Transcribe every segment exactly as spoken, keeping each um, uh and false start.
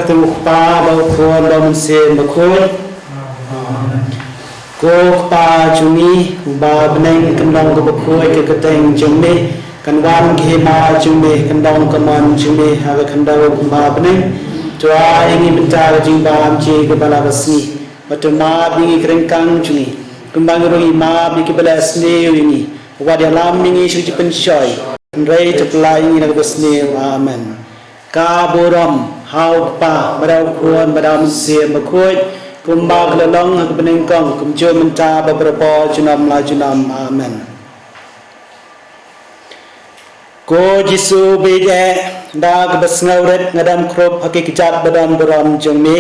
Kyrteng u Kpa, bad u Khun, bad u Mynsiem Bakhuid. Ko Kpa jong ngi uba ha bneng, kan long kaba khuid ka kyrteng jong me, kan wan ka hima jong me, kan long ka mon jong me ha ka khyndew kumba ha bneng. To ai ïa ngi mynta ka jingbam jong ngi kaba la ka sngi, bad to map ïa ngi ka ryngkang jong ngi kumba ngi ruh ngi map ïa kiba la sniew ïa ngi. Wat ïalam ïa ngi sha ka jingpynshoi, hynrei to pyllait ïa ngi na kaba sniew. Amen. Ka burom ha u Kpa, bad ha u Khun, bad ha u Mynsiem Bakhuid, kumba ka la long ha kaba nyngkong, kumjuh mynta, bad barabor junom la junom. Amen. Ko Jisu ba ïeit, da kaba sngewrit nga dang khrup ha ki kjat ba don burom jong me.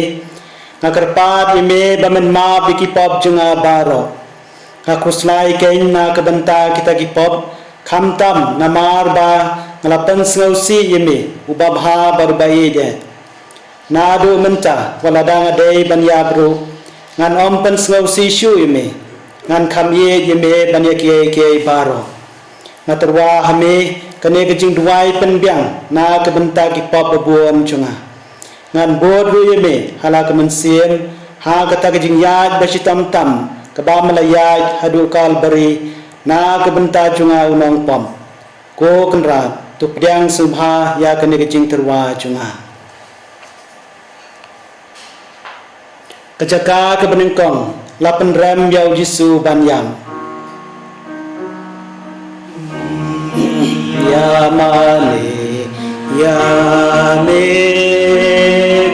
Nga kyrpad ïa me ba men map ïa ki pop jong nga baroh. Nga khuslai keiñ na ka bynta kita ki pop, khamtam namar ba nga la pynsngewsih ïa me, uba bha bad uba ïeit. Naduh mynta, wat lada nga dei ban ïap ruh, ngan ym pynsngewsih shuh ïa me, ngan kham ïeit ïa me ban ïa kiei kiei baroh. Nga tyrwa ha me kane ka jingduwai pynbiang na ka bynta ki pop babun jong nga. Ngan bud ruh ïa me ha la ka mynsiem ha kata ka jingïaid ba shitom tam kaba me la ïaid haduh Kalbari na ka bynta jong nga u nongpop. Ko Kynrad, to pdiang sngewbha ïa kane ka jingtyrwa jong nga. Ka jaka kaba nyngkong, la pynrem ïa u Jisu ban ïap. Ïa mane ïa me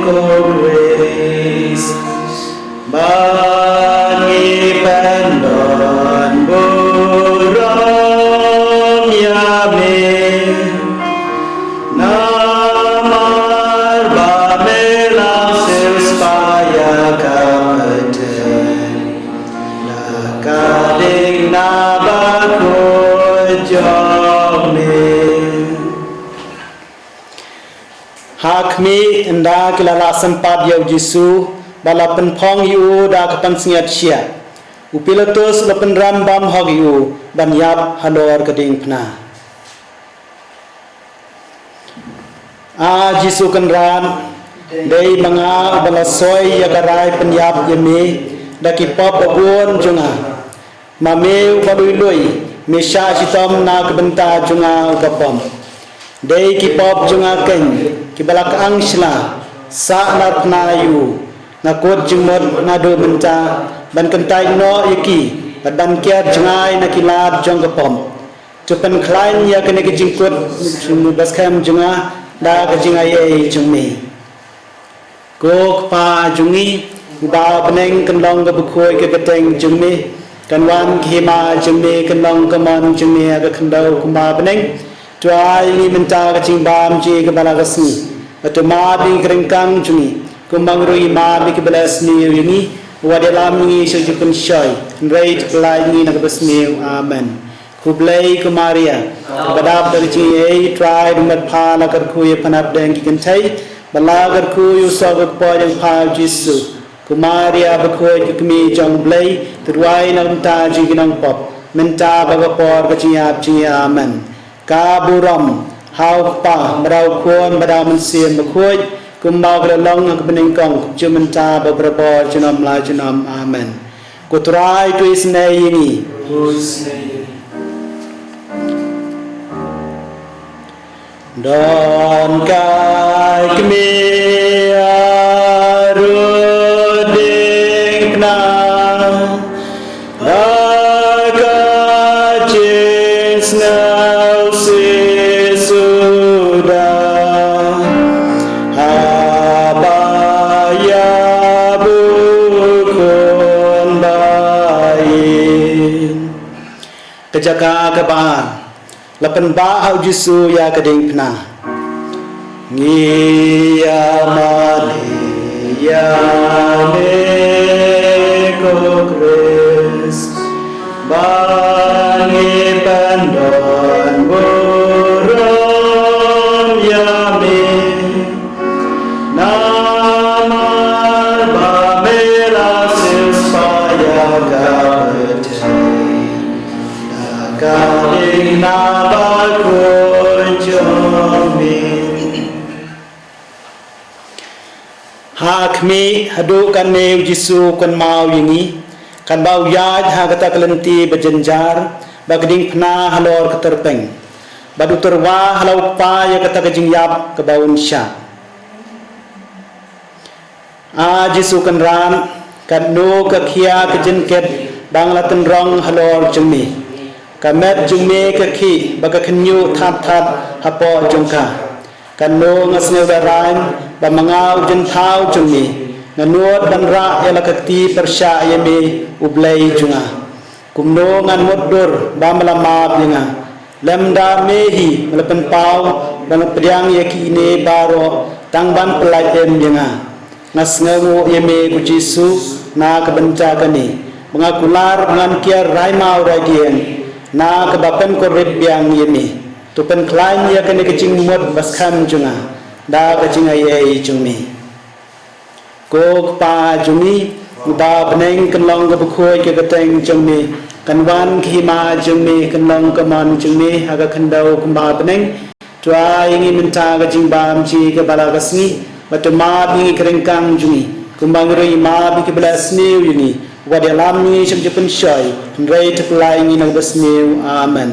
ko Khrist, ba ngi pynbun burom ïa me. Namar ba me la siewspah ïa ka pyrthei, la ka ding na bakhuid jong me. Ha khmih, ynda ki la lah sympat ïa u Jisu, bad la pynphong ïa u da ka pansngiat shiah, u Pilatus u la pynrem bymhok ïa u ban ïap halor ka diengphna. A Jisu Kynrad, dei ma nga uba la soi ïa ka rai pynïap ïa me da ki pop babun jong nga. Ma me uba lui lui, me shah shitom na ka bynta jong nga uba pop. Dei ki pop jong nga keiñ kiba la kyang shla, sah narphna ïa u. Nga kut jingmut naduh mynta ban kyntait noh ïa ki, bad ban kiar jngai na ki lad jong ka pop. To pynkhlaiñ ïa kane ka jingkut jingmut ba skhem jong nga da ka jingaiei jong me. Ko Kpa jong ngi uba ha bneng, kan long kaba khuid ka kyrteng jong me, kan wan ka hima jong me, kan long ka mon jong me ha ka khyndew kumba ha bneng. To ai ïa ngi mynta ka jingbam jong ngi kaba la ka sngi, bad to map ïa ngi ka ryngkang jong ngi kumba ngi ruh ngi map ïa kiba la sniew ïa ngi. Wat ïalam ïa ngi sha ka jingpynshoi, hynrei to pyllait ïa ngi na kaba sniew. Amen. Khublei ko Maria, kaba dap da ka jingaiei, u Trai u don bad pha, la kyrkhu ïa pha na pdeng ki kynthei, bad la kyrkhu ïa u soh ka kpoh jong pha u Jisu. Ko Maria bakhuid, ka kmie jong u Blei, to duwai na ka bynta jong ngi ki nongpop, mynta bad ha ka por ka jingïap jong ngi. Amen. Ka burom ha u Kpa, bad ha u Khun, bad ha u Mynsiem Bakhuid, kumba ka la long ha kaba nyngkong, kumjuh mynta, bad barabor junom la junom. Amen. Ko Trai to isynei ïa ngi. Don kai kmie ha rud diengphna, ha ka jingsngewsih suda, haba ïap u Khun ba ïeit. Ka jaka kaba ar, la pynbah ha u Jisu ïa ka diengphna. Ngi ïamane ïa me ko Khrist, ba ngi pynbun burom ïa me. Namar ba me la siewspah ïa ka pyrthei, da ka diengphna bakhuid jong me. Mih haduh katne u Jisu u kynmaw ïa ngi, katba u ïaid ha kata ka lynti ba jynjar, bad ka diengphna halor ka tyrpeng, bad u tyrwa ha la u Kpa ïa kata ka jingïap kaba un shah. A Jisu Kynrad, katno ka khia ka jingkit ba nga la tynrong halor jong me. Ka met jong me ka khih bad ka khynñiuh thad thad hapoh jong ka. Katno nga sngewlehraiñ ba ma nga u jynthaw jong me, nga nud ban rah ïa la ka kti pyrshah ïa me, U Blei jong nga. Kumno ngan mutdur ba me la map ïa nga, lymda me hi me la pynpaw ba nga pdiang ïa kine baroh tang ban pyllait im ïa nga. Nga sngewnguh ïa me ko Jisu na ka bynta kane, ba nga kular ba ngan kiar rai maw rai dieng na kaba pynkhuid biang ïa me. To pynkhlaiñ ïa kane ka jingmut ba skhem jong nga da ka jingaiei jong me. Ko Kpa jong ngi uba ha bneng, kan long ka bakhuid ka kyrteng jong me, kan wan ka hima jong me, kan long ka mon jong me ha ka khyndew kumba ha bneng. To ai ïa ngi mynta ka jingbam jong ngi kaba la ka sngi, bad to map ïa ngi ka ryngkang jong ngi, kumba ngi ruh ngi map ïa kiba la sniew ïa ngi. Wat ïalam ïa ngi sha ka jingpynshoi, hynrei to pyllait ïa ngi na kaba sniew. Amen.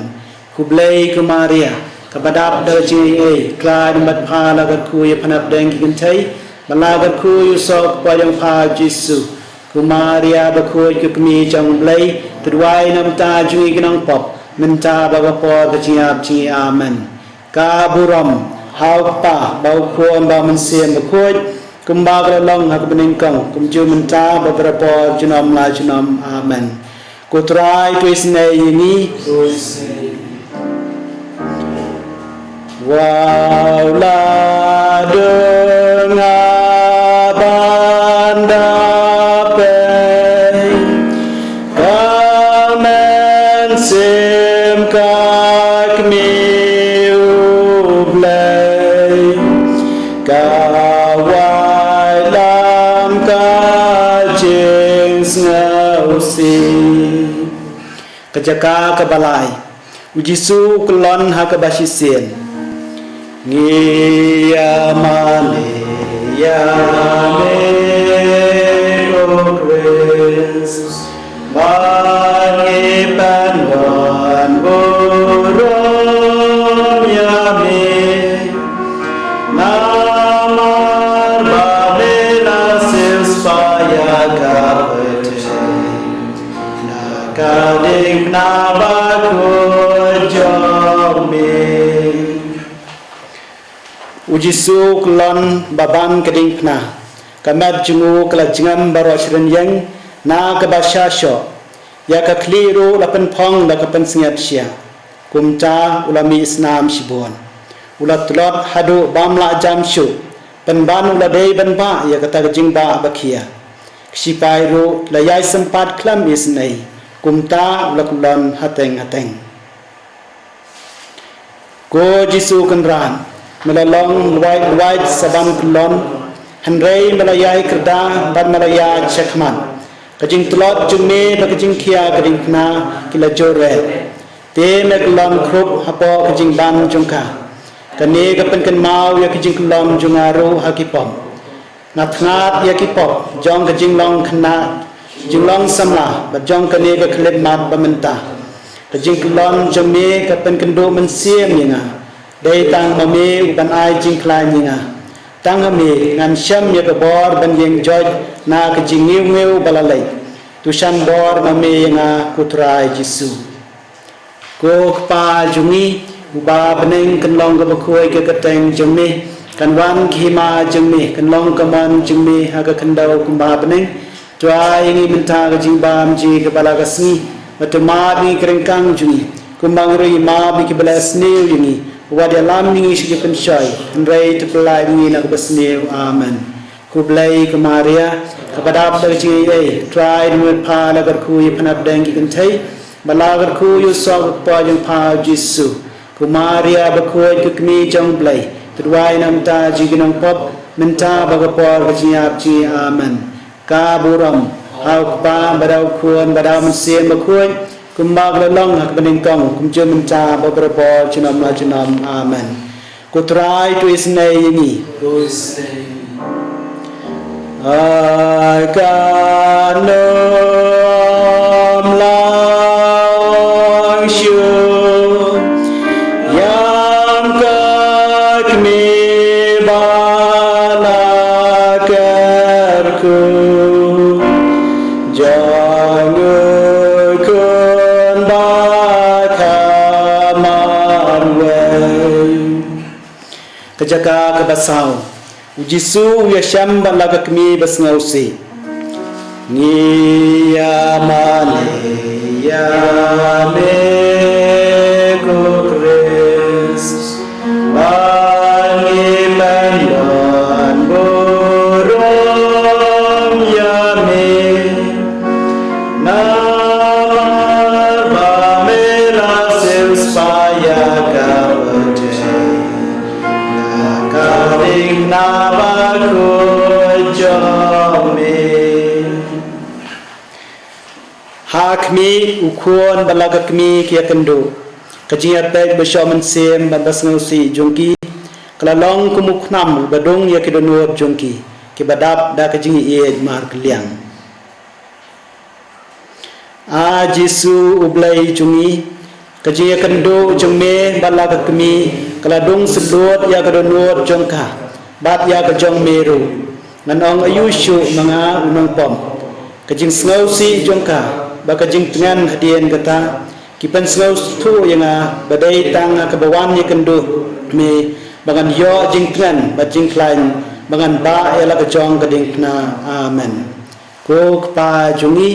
Khublei ko Maria, kaba dap da ka jingaiei, U Trai u don bad pha, la kyrkhu ïa pha na pdeng ki kynthei, bad la kyrkhu ïa u soh ka kpoh jong pha u Jisu. Ko Maria bakhuid, ko kmie jong U Blei, to duwai na ka bynta jong ngi ki nongpop, mynta bad ha ka por ka jingïap jong ngi. Amen. Ka burom ha U Kpa, bad U Khun, bad U Mynsiem Bakhuid, kumba ka la long ha kaba nyngkong, kumjuh mynta bad barabor, junom la junom. Amen. Ko Trai to isynei ïa ngi. Wat la dang ban da pei, ka mynsiem ka kmie U Blei, ka waitlam ka jingsngewsih. Ka jaka kaba lai. U Jisu u kyllon ha kaba shisien. Ngi ïa mane ïa me, ko Khrist, ba ngi pynwan burom ïa me. Namar ba me la siewspah ïa ka pyrthei na ka diengphna bakhuid jong me. U Jisu u kyllon ba ban ka diengphna. Ka met jong u ka la jngem baroh shi rynïeng na kaba shah shoh. Ïa ka khlieh ruh la pynphong da ka pynsngiat sha. Kumta u la mih snam shibun. U la tlot haduh bym lah jam shuh. Pynban u la dei ban bah ïa kata ka jingbah ba khia. Ki sipai ruh la ïai sympat khlem isynei. Kumta u la kyllon hateng hateng. Ko Jisu Kynrad, me la long lwait lwait sa ban kyllon, hynrei me la ïai kyrda bad me la ïaid shakhmat. Ka jingtlot jong me bad ka jingkhia ka diengphna ki la jur eh. Te me kyllon khrup hapoh ka jingban jong ka. Kane ka pynkynmaw ïa ka jingkyllon jong nga ruh ha ki pop. Nga thngat ïa ki pop jong ka jinglong khynnah, jinglong samla, bad jong kane ka khyllipmat ba mynta. Ka jingkyllon jong me ka pynkynduh mynsiem ïa nga. Dei tang ma me u ban ai jingkhlaiñ ïa nga. Tang ha me ngan shem ïa ka bor ban ïeng joit na ka jingngiew ngiew ba la leit. To shan bor ma me ïa nga, ko Trai Jisu. Ko Kpa jong ngi uba ha bneng, kan long ka bakhuid ka kyrteng jong me, kan wan ka hima jong me, kan long ka mon jong me ha ka khyndew kumba ha bneng. To ai ïa ngi mynta ka jingbam jong ngi kaba la ka sngi, bad to map ïa ngi ka ryngkang jong ngi, kumba ngi ruh ngi map ïa kiba la sniew ïa ngi. Wat ïalam ïa ngi sha ka jingpynshoi, hynrei to pyllait ïa ngi na kaba sniew. Amen. Khublei ko Maria, kaba dap da ka jingaiei, U Trai u don bad pha, la kyrkhu ïa pha na pdeng ki kynthei, bad la kyrkhu ïa u soh ka kpoh jong pha u Jisu. Ko Maria bakhuid, ko kmie jong U Blei, to duwai na ka bynta jong ngi ki nongpop, mynta bad ha ka por ka jingïap jong ngi. Amen. Ka burom ha U Kpa bad ha U Khun bad ha U Mynsiem Bakhuid, kumba ka la long ha kaba nyngkong, kumjuh mynta bad barabor, junom la junom. Amen. Ko Trai to isynei ïa ngi. To isynei. Ai ka nom lang shu yam ka kmie ba la kyrkhu jong u khun ba kham marwei. Ka jaka kaba saw. U Jisu u ïashem bad la ka kmie ba sngewsih. Ngi ïa mane ïa me ko Khrist. Ba ngi pynlong burom ïa me. Namar ba me la siewspah ïa ka pyrthei na ka diengphna bakhuid jong me. Ha khmih, u khun bad la ka kmie ki ïakynduh. Ka jingïapeit ba shoh mynsiem bad ba sngewsih jong ki ka la long kum u khnam uba dung ïa ki dohnud jong ki, kiba dap da ka jingïeit markylliang. A Jisu U Blei jong ngi, ka jingïakynduh jong me bad la ka kmie ka la dung syndut ïa ka dohnud jong ka bad ïa ka jong me ruh. Ngan ong aïu shuh ma nga u nongpop? Ka jingsngewsih jong ka bad ka jingtngen hadien kata ki pynsngewthuh ïa nga ba dei tang ha kaba wan ïakynduh me ba ngan ïoh jingtngen bad jingkhlaiñ ba ngan bah ïa la ka jong ka diengphna. Amen. Ko Kpa jong ngi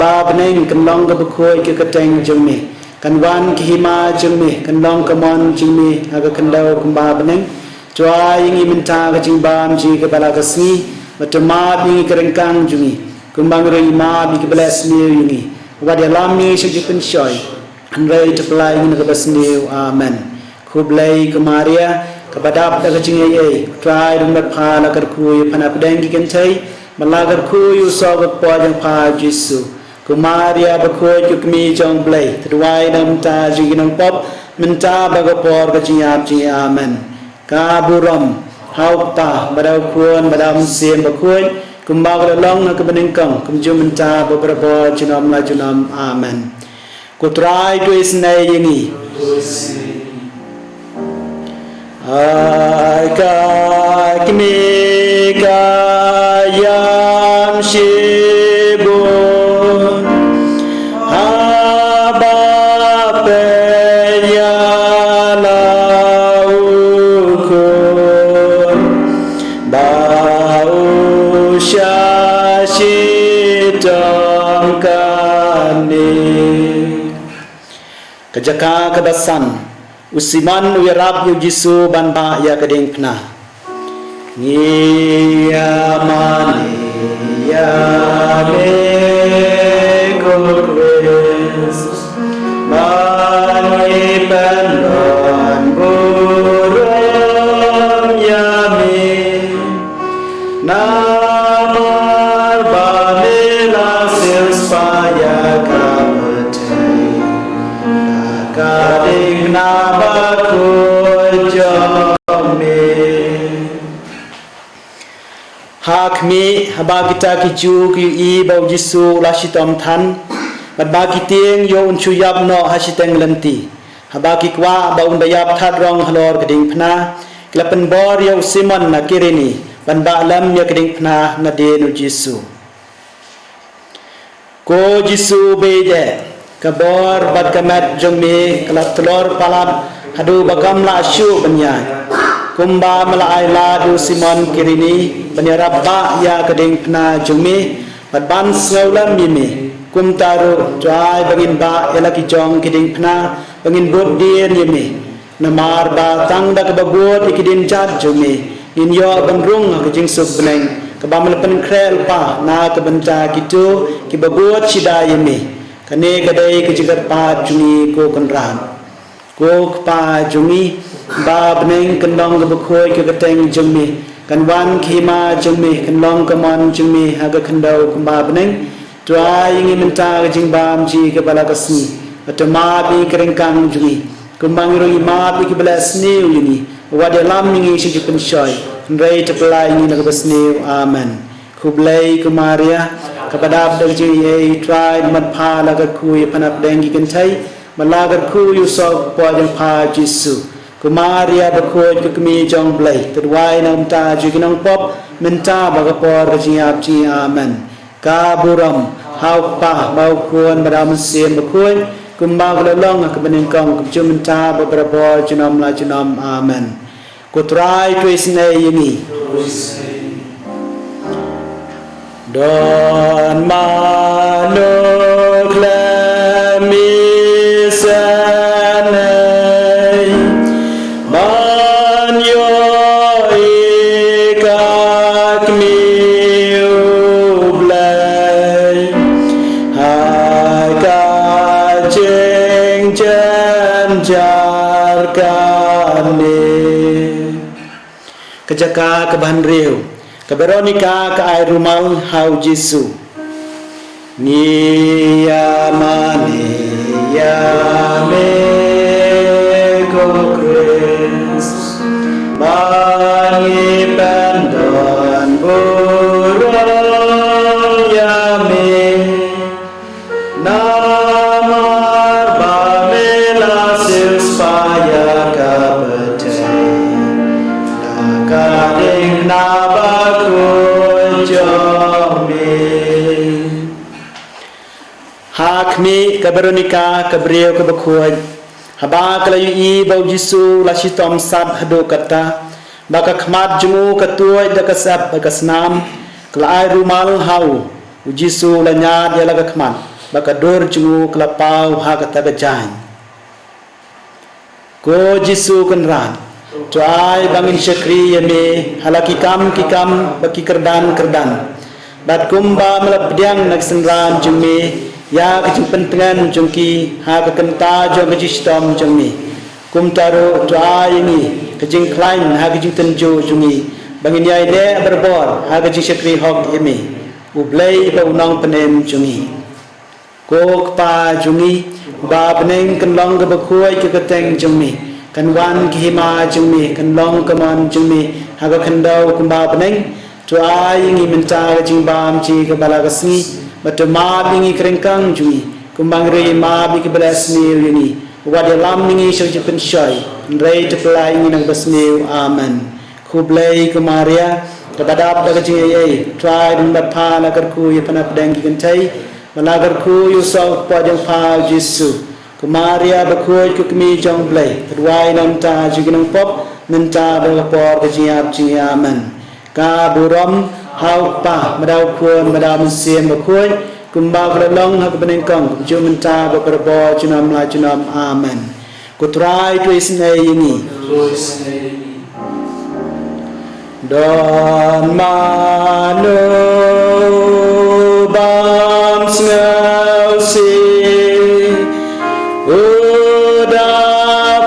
ba ha bneng, kan long kaba khuid ka kyrteng jong me, kan wan ka hima jong me, kan long ka mon jong me ha ka khyndew kumba ha bneng. To ai ïa ngi mynta ka jingbam jong ngi kaba la ka sngi, bad to map ïa ngi ka ryngkang jong ngi kumba ngi ruh ngi map ïa kiba leh sniew ïa ngi. Wat ïalam ïa ngi sha ka jingpynshoi, hynrei to pyllait ïa ngi na kaba sniew. Amen. Khublei ko Maria, kaba dap da ka jingaiei, U Trai u don bad pha. La kyrkhu ïa pha na pdeng ki kynthei, bad la kyrkhu ïa u soh ka kpoh jong pha Jisu. Ko Maria bakhuid, ko Kmie jong U Blei, to duwai na ka bynta jong ngi ki nongpop, mynta bad ha ka por ka jingïap jong ngi. Amen. Ka burom ha U Kpa, bad ha U Khun, bad ha U Mynsiem Bakhuid, kumba ka la long ha kaba nyngkong, kumjuh mynta bad barabor, junom la junom. Amen. Ko Trai to isynei ïa ngi. Ai ka kmie ka ïam shibun haba peit ïa la u khun ba u shah shitom kane. Ka jaka kaba san. U Simon u ïarap ïa u Jisu ban bah ïa ka diengphna. Ngi ïa mane ïa me ko Khrist, ba ngi pynlong burom ïa me. Namar ba me la siewspah ïa ka pyrthei na ka diengphna bakhuid jong me. Ha khmih, haba kita ki Jiw ki ïohi ba u Jisu u la shitom than, bad ba ki tieng ïoh un shu ïap noh ha shiteng lynti, haba ki kwah ba un da ïap thad rong halor ka diengphna, ki la pynbor ïa u Simon na Kirene ban bah lem ïa ka diengphna nadien u Jisu. Ko Jisu baieit, ka bor bad ka met jong me ka la tlor palat haduh ba kam lah shuh ban ïaid. Kumba me la ai lad ïa u Simon Kirene ban ïarap bah ïa ka diengphna jong me bad ban sngewlem ïa me, kumta ruh to ai ba ngin bah ïa la ki jong ki diengphna ba ngin bud dien ïa me. Namar ba tang da kaba bud ïa ki dienjat jong me ngin ïoh ban rung ha ka jingsuk bneng kaba me la pynkhreh lypa na ka bynta kito kiba bud shida ïa me. Kane ka dei ka jingkyrpad jong ngi ko Kynrad. Ko Kpa jong ngi ba ha bneng, kan long kaba khuid ka kyrteng jong me, kan wan ka hima jong me, kan long ka mon jong me ha ka khyndew kumba ha bneng. To ai ïa ngi mynta ka jingbam jong ngi kaba la ka sngi, bad to map ïa ngi ka ryngkang jong ngi kumba ngi ruh ngi map ïa kiba leh sniew ïa ngi. Wat ïalam ïa ngi sha jingpynshoi, hynrei to pyllait ïa ngi na kaba sniew. Amen. Khublei ko Maria, kaba dap da ka jingaiei, Trai u don bad pha, la kyrkhu ïa pha na pdeng ki kynthei, bad la kyrkhu ïa u soh u kpoh jong pha Jisu. Ko Maria bakhuid, ko kmie jong U Blei, to duwai na ka bynta jong ngi ki nongpop, mynta bad ka por ka jingïap jong ngi. Amen. Ka burom ha u Kpa, bad ha u Khun, bad ha u Mynsiem Bakhuid, kumba ka la long ha kaba nyngkong, kumjuh mynta bad barabor junom la junom. Amen. Ko Trai to isynei ïa ngi. Don mano khlem isynei ban ïohi ka kmie U Blei ha ka jingjynjar kane. Ka jaka kaba hynriew, ka Veronika ka ai rumal ha u Jisu. Ngi ïa mane ïa me ko Khrist, ba ngi pyndon burom ïa me. Namar ba me la siewspah ïa ka pyrthei da ka diengphna bakhuid jong me. Ha khmih, ka Veronika, ka briew kaba khuid, haba ka la ïohi ba u Jisu u la shitom sat haduh katta, ba ka khmat jong u ka tuid da ka sep bad ka snam, ka la ai rumal ha u. U Jisu u la ñiad ïa la ka khmat, bad ka dur jong u ka la paw ha kata ka jaiñ. Ko Jisu Kynrad, to ai ba ngin shakri ïa me ha la ki kam ki kam bad ki kyrdan kyrdan, bad kumba me la pdiang na ki synran jong me ïa ka jingpyntngen jong ki ha ka kynta jong ka jingshitom jong me, kumta ruh to ai ïa ngi ka jingkhlaiñ ha ka jingtynjuh jong ngi, ba ngin ïai leh barabor ha ka jingshakri hok ïa me, U Blei bad U Nongpynim jong ngi. Ko Kpa jong ngi uba ha bneng, kan long kaba khuid ka kyrteng jong me, kan wan ka hima jong me, kan long ka mon jong me ha ka khyndew kumba ha bneng. To ai ïa ngi mynta ka jingbam jong ngi kaba la ka sngi, bad to map ïa ngi ka ryngkang jong ngi, kumba ngi ruh ngi map ïa kiba leh sniew ïa ngi. Wat ïalam ïa ngi sha ka jingpynshoi, hynrei to pyllait ïa ngi na kaba sniew. Amen. Khublei ko Maria, kaba dap da ka jingaiei, Trai u don bad pha, la kyrkhu ïa pha na pdeng ki kynthei, bad la kyrkhu ïa u soh u kpoh jong pha u Jisu. Ko Maria bakhuid, ko kmie jong U Blei, to duwai na ka bynta jong ngi ki nongpop, mynta bad ha ka por ka jingïap jong ngi. Amen. Ka burom ha u Kpa, bad ha u Khun, bad ha u Mynsiem Bakhuid, kumba ka la long ha kaba nyngkong, kumjuh mynta bad barabor junom la junom. Amen. Ko Trai to isynei ïa ngi. Don mano bym sngewsih, u da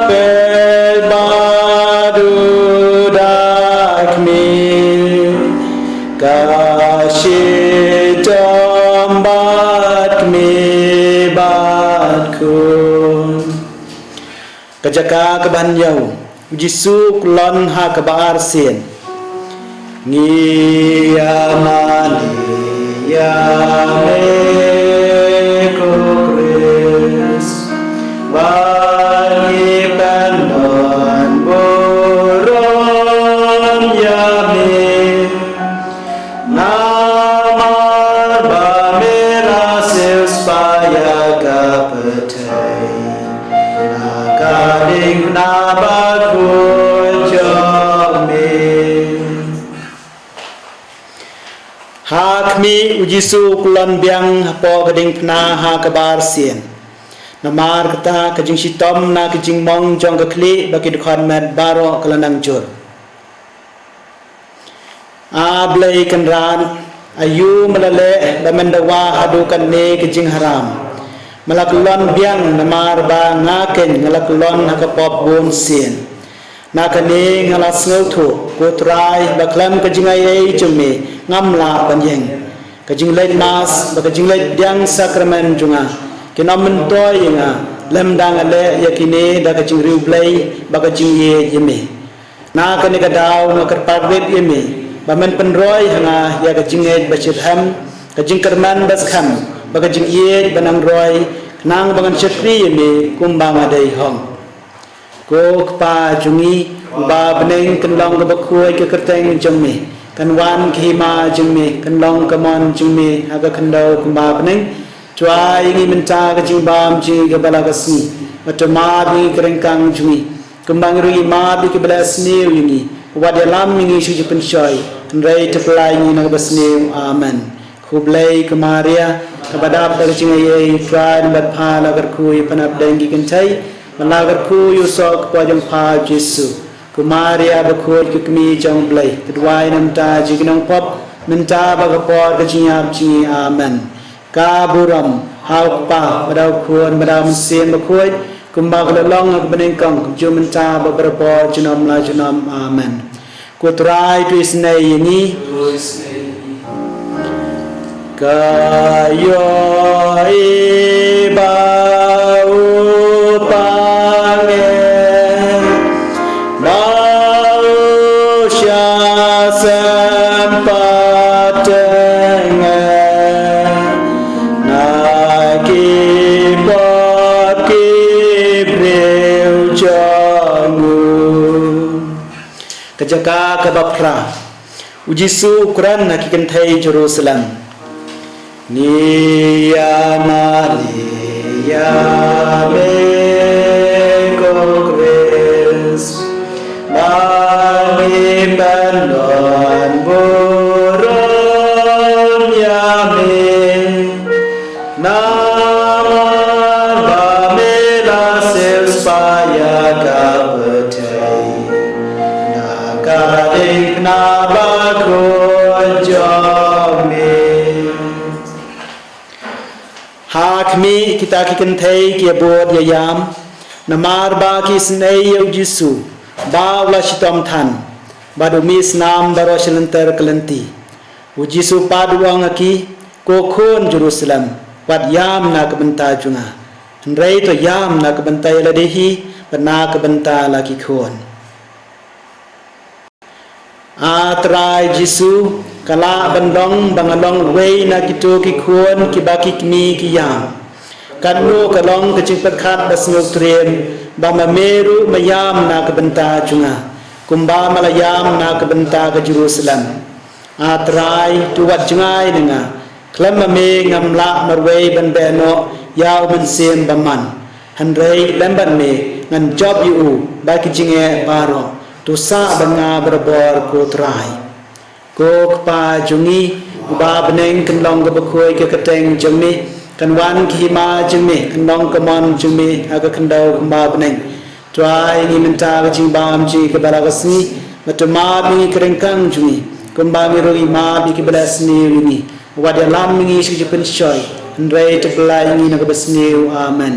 peit bad u da khmih, ka shitom bad kmie bad khun. Ka jaka kaba hynñiew, u Jisu u kyllon ha kaba arsien. Ngi ïa mane ïa me ko Khrist, ba ngi pyndon burom ïa me. Namar ba me la siewspah ïa ka pyrthei na ka diengphna bakhuid jong me. Ha khmih, u Jisu u kyllon biang hapoh ka diengphna ha kaba arsien. Namar kata, ka jingshitom na ka jingmong jong ka khlieh bad ki dkhot met baroh ka la nang jur. A Blei Kynrad, aïu me la leh ba men dawa haduh katne ka jingharam? Me la kyllon biang, namar ba nga keiñ nga la kyllon ha ka pop bunsien. Na kane nga la sngewthuh, ko Trai, ba khlem ka jingaiei jong me ngam lah ban ïeng. Ka jingleit Mass bad ka jingleit pdiang Sakramen jong nga kin ym myntoi ïa nga lymda nga leh ïa kine da ka jingriewblei bad ka jingïeit ïa me. Na kane ka daw nga kyrpad rit ïa me Ba men pynroi ha nga ïa ka jingngeit ba shitrhem, ka jingkyrmen ba skhem, bad ka jingïeit ba nang roi, khnang ba ngan shakri ïa me kumba nga dei hok. Ko Kpa jong ngi uba ha bneng, kan long kaba khuid ka kyrteng jong me, kan wan ka hima jong me, kan long ka mon jong me ha ka khyndew kumba ha bneng. To ai ïa ngi mynta ka jingbam jong ngi kaba la ka sngi, bad to map ïa ngi ki ryngkang jong ngi, kumba ngi ruh ngi map ïa kiba la sniew ïa ngi. Wat ïalam ïa ngi sha ka jingpynshoi, hynrei to pyllait ïa ngi na kaba sniew. Amen. Khublei ko Maria, kaba dap da ka jingaiei, U Trai u don bad pha. La kyrkhu ïa phi na pdeng ki kynthei, bad la kyrkhu ïa u soh ka kpoh jong pha U Jisu. Ko Maria bakhuid, ka kmie jong U Blei, to duwai na ka bynta jong ngi ki nongpop, mynta bad ha ka por ka jingïap jong ngi. Amen. Ka burom ha U Kpa, bad ha U Khun, bad ha U Mynsiem Bakhuid, kumba ka la long ha kaba nyngkong, kumjuh mynta bad barabor, junom la junom. Amen. Ko Trai to isynei ïa ngi. Ka ïohi ba u pangeh, ba u shah sympat tengeh na ki pop ki briew jong u. Ka jaka kaba phra. U Jisu u kren ha ki kynthei Jerusalem. Ngi ïa mane ïa me ko Khrist, ba ngi pyndon burom ïa me. Namar ba me la siewspah ïa ka pyrthei na ka diengphna bakhuid jong me. Ha khmih, kita ki kynthei ki ïabud ïaïam, namar ba ki isynei ïa U Jisu ba u la shitom than, bad u mih snam baroh shi lynter ka lynti. U Jisu pat u ong ha ki, Ko khun Jerusalem, wat ïam na ka bynta jong nga, hynrei to ïam na ka bynta ïa lade hi, bad na ka bynta la ki khun. A Trai Jisu, ka lah ban long ba nga long uwei na kito ki khun kiba ki kmie ki ïam. Katno ka long ka jingpyrkhat ba sngewtriem ba ma me ruh ma ïam na ka bynta jong nga, kumba ma la ïam na ka bynta ka Jerusalem. A Trai, to wat jngai na nga, khlem ma me ngam lah marwei ban beh noh ïa u Mynsiem Bakhuid. Hynrei lem bad me ngan jop ïa u bad ki jingeh baroh. To sah bad nga barabor ko Trai. Ko Kpa jong ngi uba ha bneng, kan long kaba khuid ka kyrteng jong me, kan wan ka hima jong me, kan long ka mon jong me ha ka khyndew kumba ha bneng. To ai ïa ngi mynta ka jingbam jong ngi kaba la ka sngi, bad to map ïa ngi ki ryngkang jong ngi, kumba ngi ruh ngi map ïa kiba la sniew ïa ngi. Wat ïalam ïa ngi sha ka jingpynshoi, hynrei to pyllait ïa ngi na kaba sniew. Amen.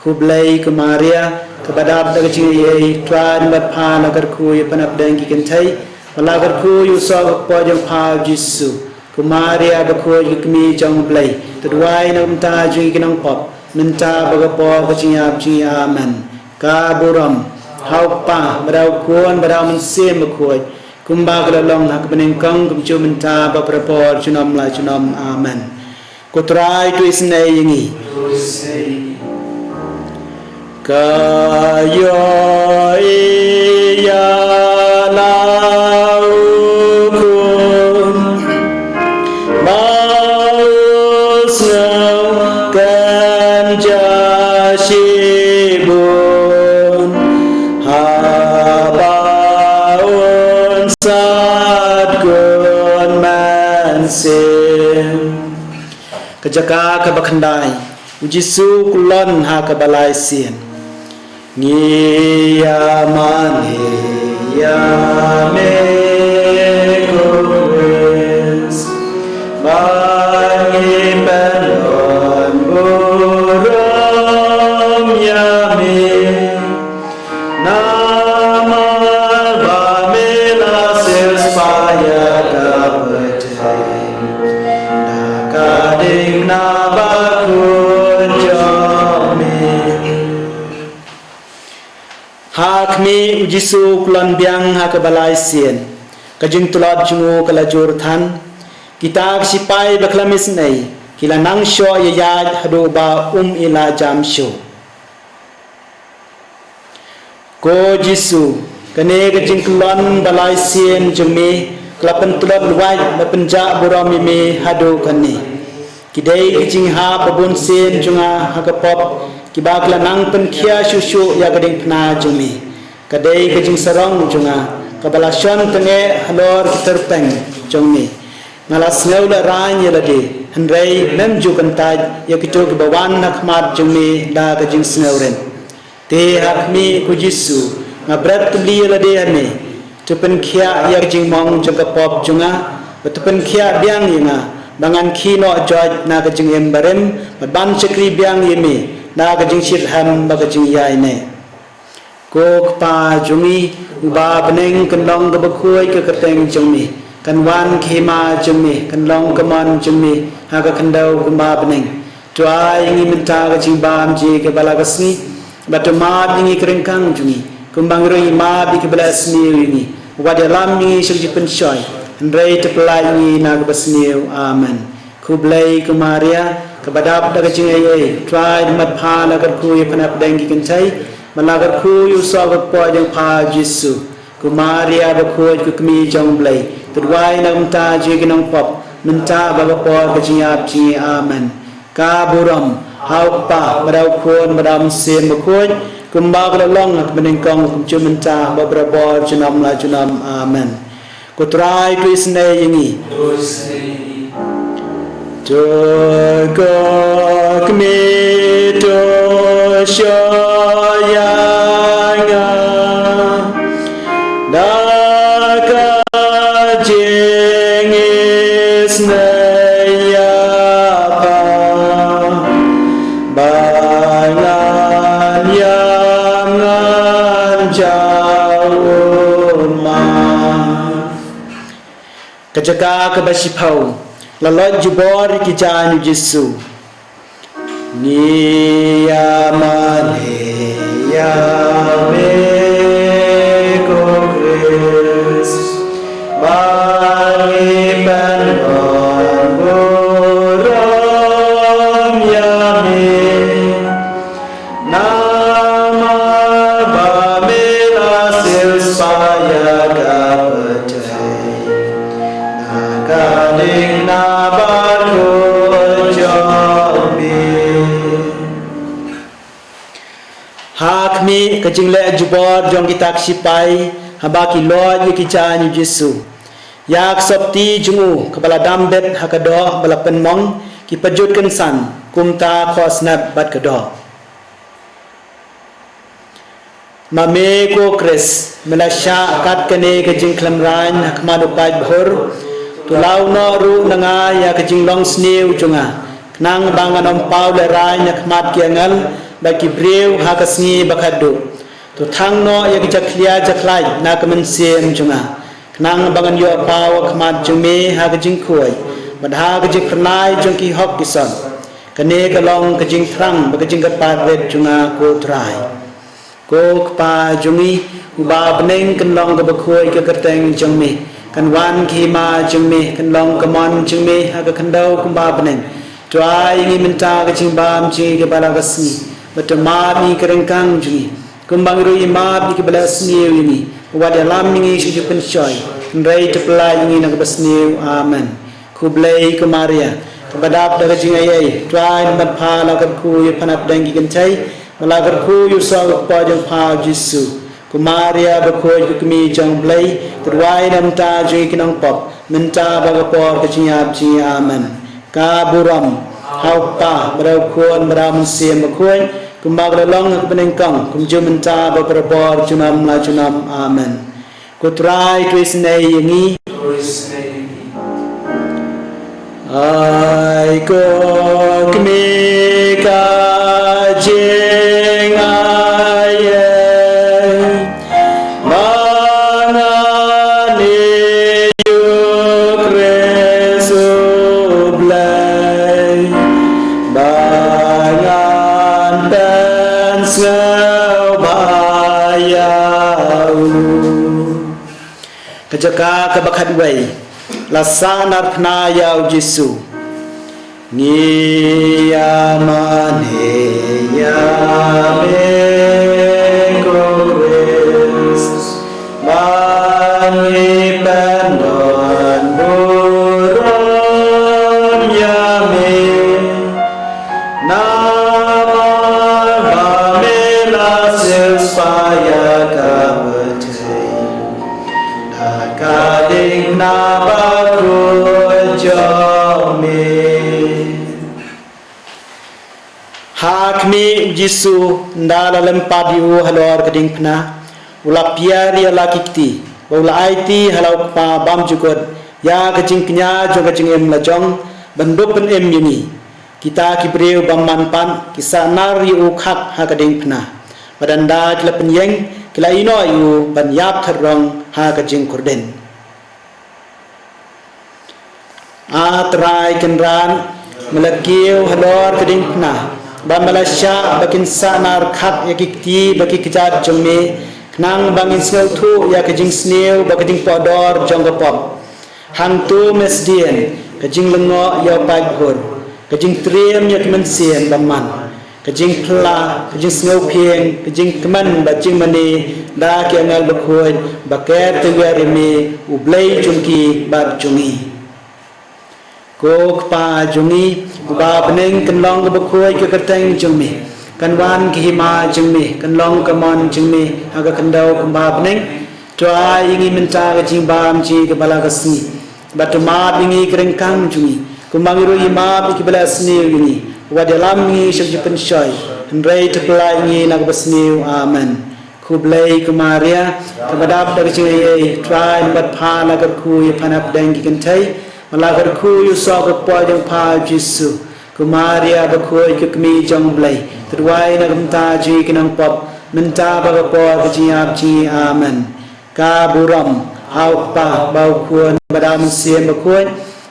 Khublei ko Maria, kaba dap da ka jingaiei, U Trai u don bad pha. La kyrkhu ïa phi na pdeng ki kynthei, bad la kyrkhu ïa u soh ka kpoh jong pha U Jisu. Ko Maria bakhuid, ka kmie jong U Blei, to duwai na ka bynta jong ngi ki nongpop, mynta bad ha ka por ka jingïap jong ngi. Amen. Ka burom ha U Kpa, bad ha U Khun, bad ha U Mynsiem Bakhuid, kumba ka la long ha kaba nyngkong, kumjuh mynta bad barabor, junom la junom. Amen. Ko Trai to isynei ïa ngi. Ka ïohi ïa la u khun, ba u sngew kynja shibun, haba un sad khun mynsiem. Ka jaka kaba khyndai. U Jisu u kyllon ha kaba lai sien. Ngi ïa mane ïa me ko Khrist, ba ngi pyndon burom ïa me. Namar ba me la siewspah ïa ka pyrthei na ka diengphna bakhuid jong me. Ha khmih, U Jisu u kyllon biang ha kaba lai sien. Ka jingtlot jong u ka la jur than. Kita ki sipai ba khlem isynei ki la nang shoh ïaid haduh ba um i la jam shuh. Ko Jisu, kane ka jingkyllon ba lai sien jong me ka la pyntlot lwait bad pynjah burom ïa me haduh kane. Ki dei ki jinghap ba bun sien jong nga ha ka pop kiba ki la nang pynkhiah shuh shuh ïa ka diengphna jong me. Ka dei ka jingsarong jong nga kaba la shon tyngeh halor ki tyrpeng jong me. Nga la sngew lehraiñ ïa lade, hynrei mem ju kyntait ïa kito kiba wan ha khmat jong me da ka jingsngewrit. Te ha khmih, ko Jisu, nga bret tylli ïa lade ha me. To pynkhiah ïa ka jingmong jong ka pop jong nga, bad to pynkhiah biang ïa nga ba ngan khie noh joit na ka jingim barim bad ban shakri biang ïa me da ka jingshitrhem bad ka jingïaineh. Ko Kpa jong ngi uba ha bneng, kan long kaba khuid ka kyrteng jong me. Kan wan ka hima jong me, kan long ka mon jong me ha ka khyndew kumba ha bneng. To ai ïa ngi mynta ka jingbam jong ngi kaba la ka sngi, bad to map ïa ngi ka ryngkang jong ngi kumba ngi ruh ngi map ïa kiba la sniew ïa ngi. Wat ïalam ïa ngi sha ka jingpynshoi, hynrei to pyllait ïa ngi na kaba sniew. Amen. Khublei ko Maria, kaba dap da ka jingaiei, Trai u don bad pha. La kyrkhu ïa pha na pdeng ki kynthei, bad la kyrkhu ïa u soh ka kpoh jong pha Jisu. Ko Maria bakhuid, ko Kmie jong u Blei, to duwai na ka bynta jong ngi ki nongpop, mynta bad ha ka por ka jingïap jong ngi. Amen. Ka burom ha u Kpa, bad ha u Khun, bad ha u Mynsiem Bakhuid, kumba ka la long ha kaba nyngkong, kumjuh mynta, bad barabor junom la junom. Amen. Ko Trai to isynei ïa ngi. To ko Kmie to shoh ïa nga da ka jingisynei ïa pha, ba ngan ïam ngan jaw ma. Ka jaka kaba shiphew, la loit jubor ïa ki jaiñ u Jisu. Ngi ïa mane ïa me ko Khrist, ba ngi pynlong burom ïa me. Namar ba me la siew spah ïa ka pyrthei na ka lieng na bakhuid jong me. Ha khmih, ka jingleh jubor jong kita ki sipai haba ki loit ïa ki jaiñ u Jisu. Ïa ka sopti jong u kaba la dam bit ha ka doh ba la pynmong, ki pajut kynsan, kumta khohsnep bad ka doh. Ma me ko Khrist, me la shah kat kane ka jingkhlem raiñ ha khmat u paidbah, to law noh ruh na nga ïa ka jinglong sniew jong nga, khnang ba ngan ym paw lehraiñ ha khmat ki angel bad ki briew ha ka sngi ba khatduh. To thang noh ïa ka jakhlia jakhlaiñ na ka mynsiem jong nga, khnang ba ngan ïoh paw ha khmat jong me ha ka jingkhuid bad ha ka jingphyrnai jong ki hok ki sot. Kane ka long ka jingthrang bad ka jingkyrpad rit jong nga, ko Trai. Ko Kpa jong ngi uba ha bneng, kan long kaba khuid ka kyrteng jong me, kan wan ka hima jong me, kan long ka mon jong me ha ka khyndew kumba ha bneng. To ai ïa ngi mynta ka jingbam jong ngi kaba la ka sngi, bad to map ïa ngi ka ryngkang jong ngi, kumba ngi ruh ngi map ïa kiba la sniew ïa ngi. Wat ïalam ïa ngi sha ka jingpynshoi, hynrei to pyllait ïa ngi na kaba sniew. Amen. Khublei ko Maria, kaba dap da ka jingaiei, Trai u don bad pha. La kyrkhu ïa pha na pdeng ki kynthei, bad la kyrkhu ïa u soh ka kpoh jong pha Jisu. Ko Maria bakhuid, ko Kmie jong u Blei, to duwai na ka bynta jong ngi ki nongpop, mynta bad ha ka por ka jingïap jong ngi. Amen. Ka burom ha u Kpa, bad ha u Khun, bad ha u Mynsiem Bakhuid, kumba ka la long ha kaba nyngkong, kumjuh mynta bad barabor junom la junom. Amen. Ko Trai to isynei ïa ngi. Ai ko Kmie ka jingaiei, ba ngan ïoh ïa u Khrist u Blei, ba ngan pynsngewbha ïa u. Ka jaka kaba khatwei. La sahnarphna ïa u Jisu. Ngi ïa mane ïa me ko Khrist, ba ngi pyndonkam burom ïa me. Namar ba me la siewspah ïa ka pyrthei, da ka diengphna bakhuid jong me. Ha khmih u Jisu, ynda la lem pat ïa u halor ka diengphna, u la pynïar ïa la ki kti, bad u la aiti ha la u Kpa bymjukut ïa ka jingkñia jong ka jingim la jong, ban dup pynim ïa ngi. Kita ki briew bymman pat ki sahnar ïa u khak ha ka diengphna, bad ynda ki la pynïeng, ki la ïehnoh ïa u ban ïap tyrrong ha ka jingkordit. A Trai Kynrad, me la kiew halor ka diengphna, bad me la shah ba kin sahnar khak ïa ki kti bad ki kjat jong me, khnang ba ngin sngewthuh ïa ka jingsniew bad ka jingpohdor jong ka pop. Hangto me sdien ka jinglyngngoh ïa u paidbah, ka jingtriem ïa ka mynsiem bymman, ka jingphla, ka jingsngewphieng, ka jingkmen bad jingmane da ki angel bakhuid, ba ker tawiar ïa me, u Blei jong ki bad jong ngi. Ko Kpa jong ngi uba ha bneng, kan long kaba khuid ka kyrteng jong me, kan wan ka hima jong me, kan long ka mon jong me ha ka khyndew kumba ha bneng. To ai ïa ngi mynta ka jingbam jong ngi kaba la ka sngi, bad to map ïa ngi ki ryngkang jong ngi, kumba ngi ruh ngi map ïa kiba la sniew ïa ngi. Wat ïalam ïa ngi sha ka jingpynshoi, hynrei to pyllait ïa ngi na kaba sniew. Amen. Khublei ko Maria, kaba dap da ka jingaiei, Trai u bad pha la kyrkhu ïa pha na pdeng ki kynthei, bad la kyrkhu ïa u soh ka kpoh jong pha u Jisu. Ko Maria bakhuid, ko kmie jong u Blei, to duwai na ka bynta jong ngi ki nongpop, mynta bad ka por ka jingïap jong ngi. Amen. Ka burom ha u Kpa, bad u Khun, bad u Mynsiem Bakhuid,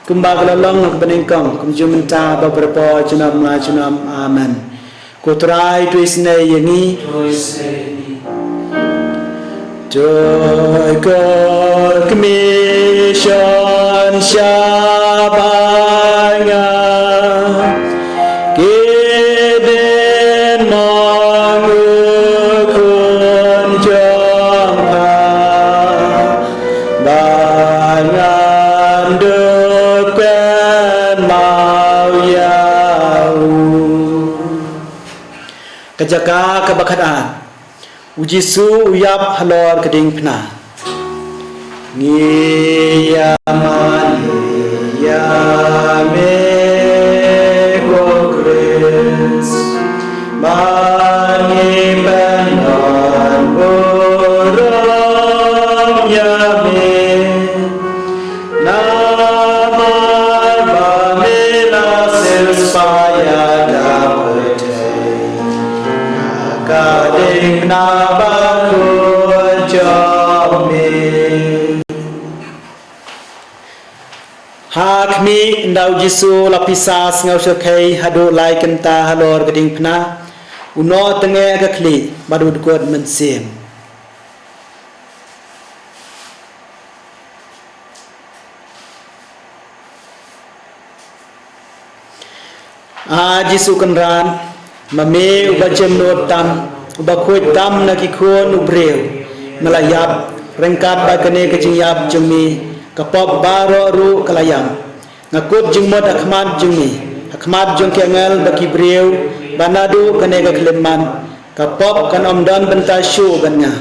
kumba ka la long ha kaba nyngkong, kumjuh mynta, bad barabor, junom la junom. Amen. Ko Trai to isynei ïa ngi. To ikor kmie shon sha ba nga, ki dei mo u Khun jong pha, ba ngan dup kynmaw ïa u. Ka jaka kaba khatar. U Jisu u ïap halor ka diengphna. Ngi ïa mane ïa me ko Khrist, ba ngi pyndonkam burom ïa me. Namar ba me la siewspah ïa ka pyrthei, na ka diengphna bakhuid jong me. Ha khmih, ynda u Jisu u la pisa sngewsarong haduh lai kynta halor ka diengphna, u noh tyngeh ha ka khlieh bad u dkut mynsiem. A Jisu Kynrad, ma me uba jemnud tam, uba khuid tam na ki khun u briew, me la ïap, ryngkat bad kane ka jingïap jong me, ka pop baroh ruh ka la ïap. Nga kut jingmut ha khmat jong me, ha khmat jong ki angel bad ki briew, ba naduh kane ka khyllipmat, ka pop kan ym don bynta shuh bad nga.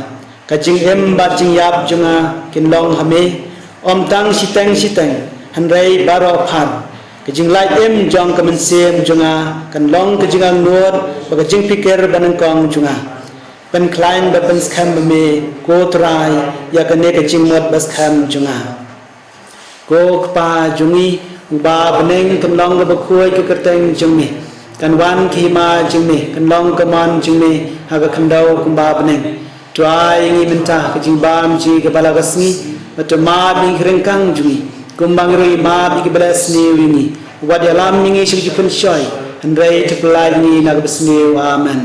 Ka jingim bad jingïap jong nga kin long ha me, ym tang shiteng shiteng, hynrei baroh phar. Ka jinglait im jong ka mynsiem jong nga kan long ka jingangnud bad ka jingpyrkhat banyngkong jong nga. Pynkhlaiñ bad pynskhem ma me, ko Trai, ïa kane ka jingmut baskhem jong nga. Ko Kpa jong ngi uba ha bneng, kan long kaba khuid ka kyrteng jong me, kan wan ka hima jong me, kan long ka mon jong me ha ka khyndew kumba ha bneng. To ai ïa ngi mynta ka jingbam jong ngi kaba la ka sngi, bad to map ïa ngi ki ryngkang jong ngi, kumba ngi ruh ngi map ïa kiba la sniew ïa ngi. Wat ïalam ïa ngi sha ka jingpynshoi, hynrei to pyllait ïa ngi na kaba sniew. Amen.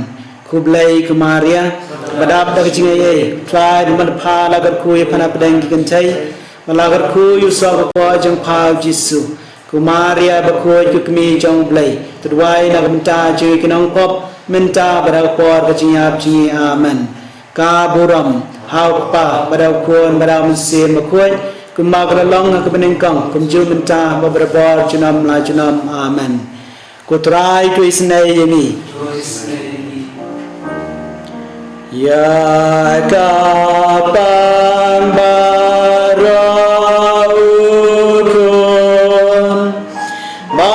Khublei ko Maria, kaba dap da ka jingaiei, Trai u bad pha la kyrkhu ïa pha na pdeng ki kynthei, Ba la kyrkhu ïa u soh ka kpoh jong pha u Jisu. Ko Maria bakhuid, ko kmie jong u Blei, to duwai na ka bynta jong ngi ki nongpop, mynta bad ha ka por ka jingïap jong ngi. Amen. Ka burom ha u Kpa bad ha u Khun bad ha u Mynsiem Bakhuid, kumba ka la long ha kaba nyngkong, kumjuh mynta bad barabor junom la junom. Amen. Ko Trai to isynei ïa ngi. Ïa ka pang baroh u Khun, ba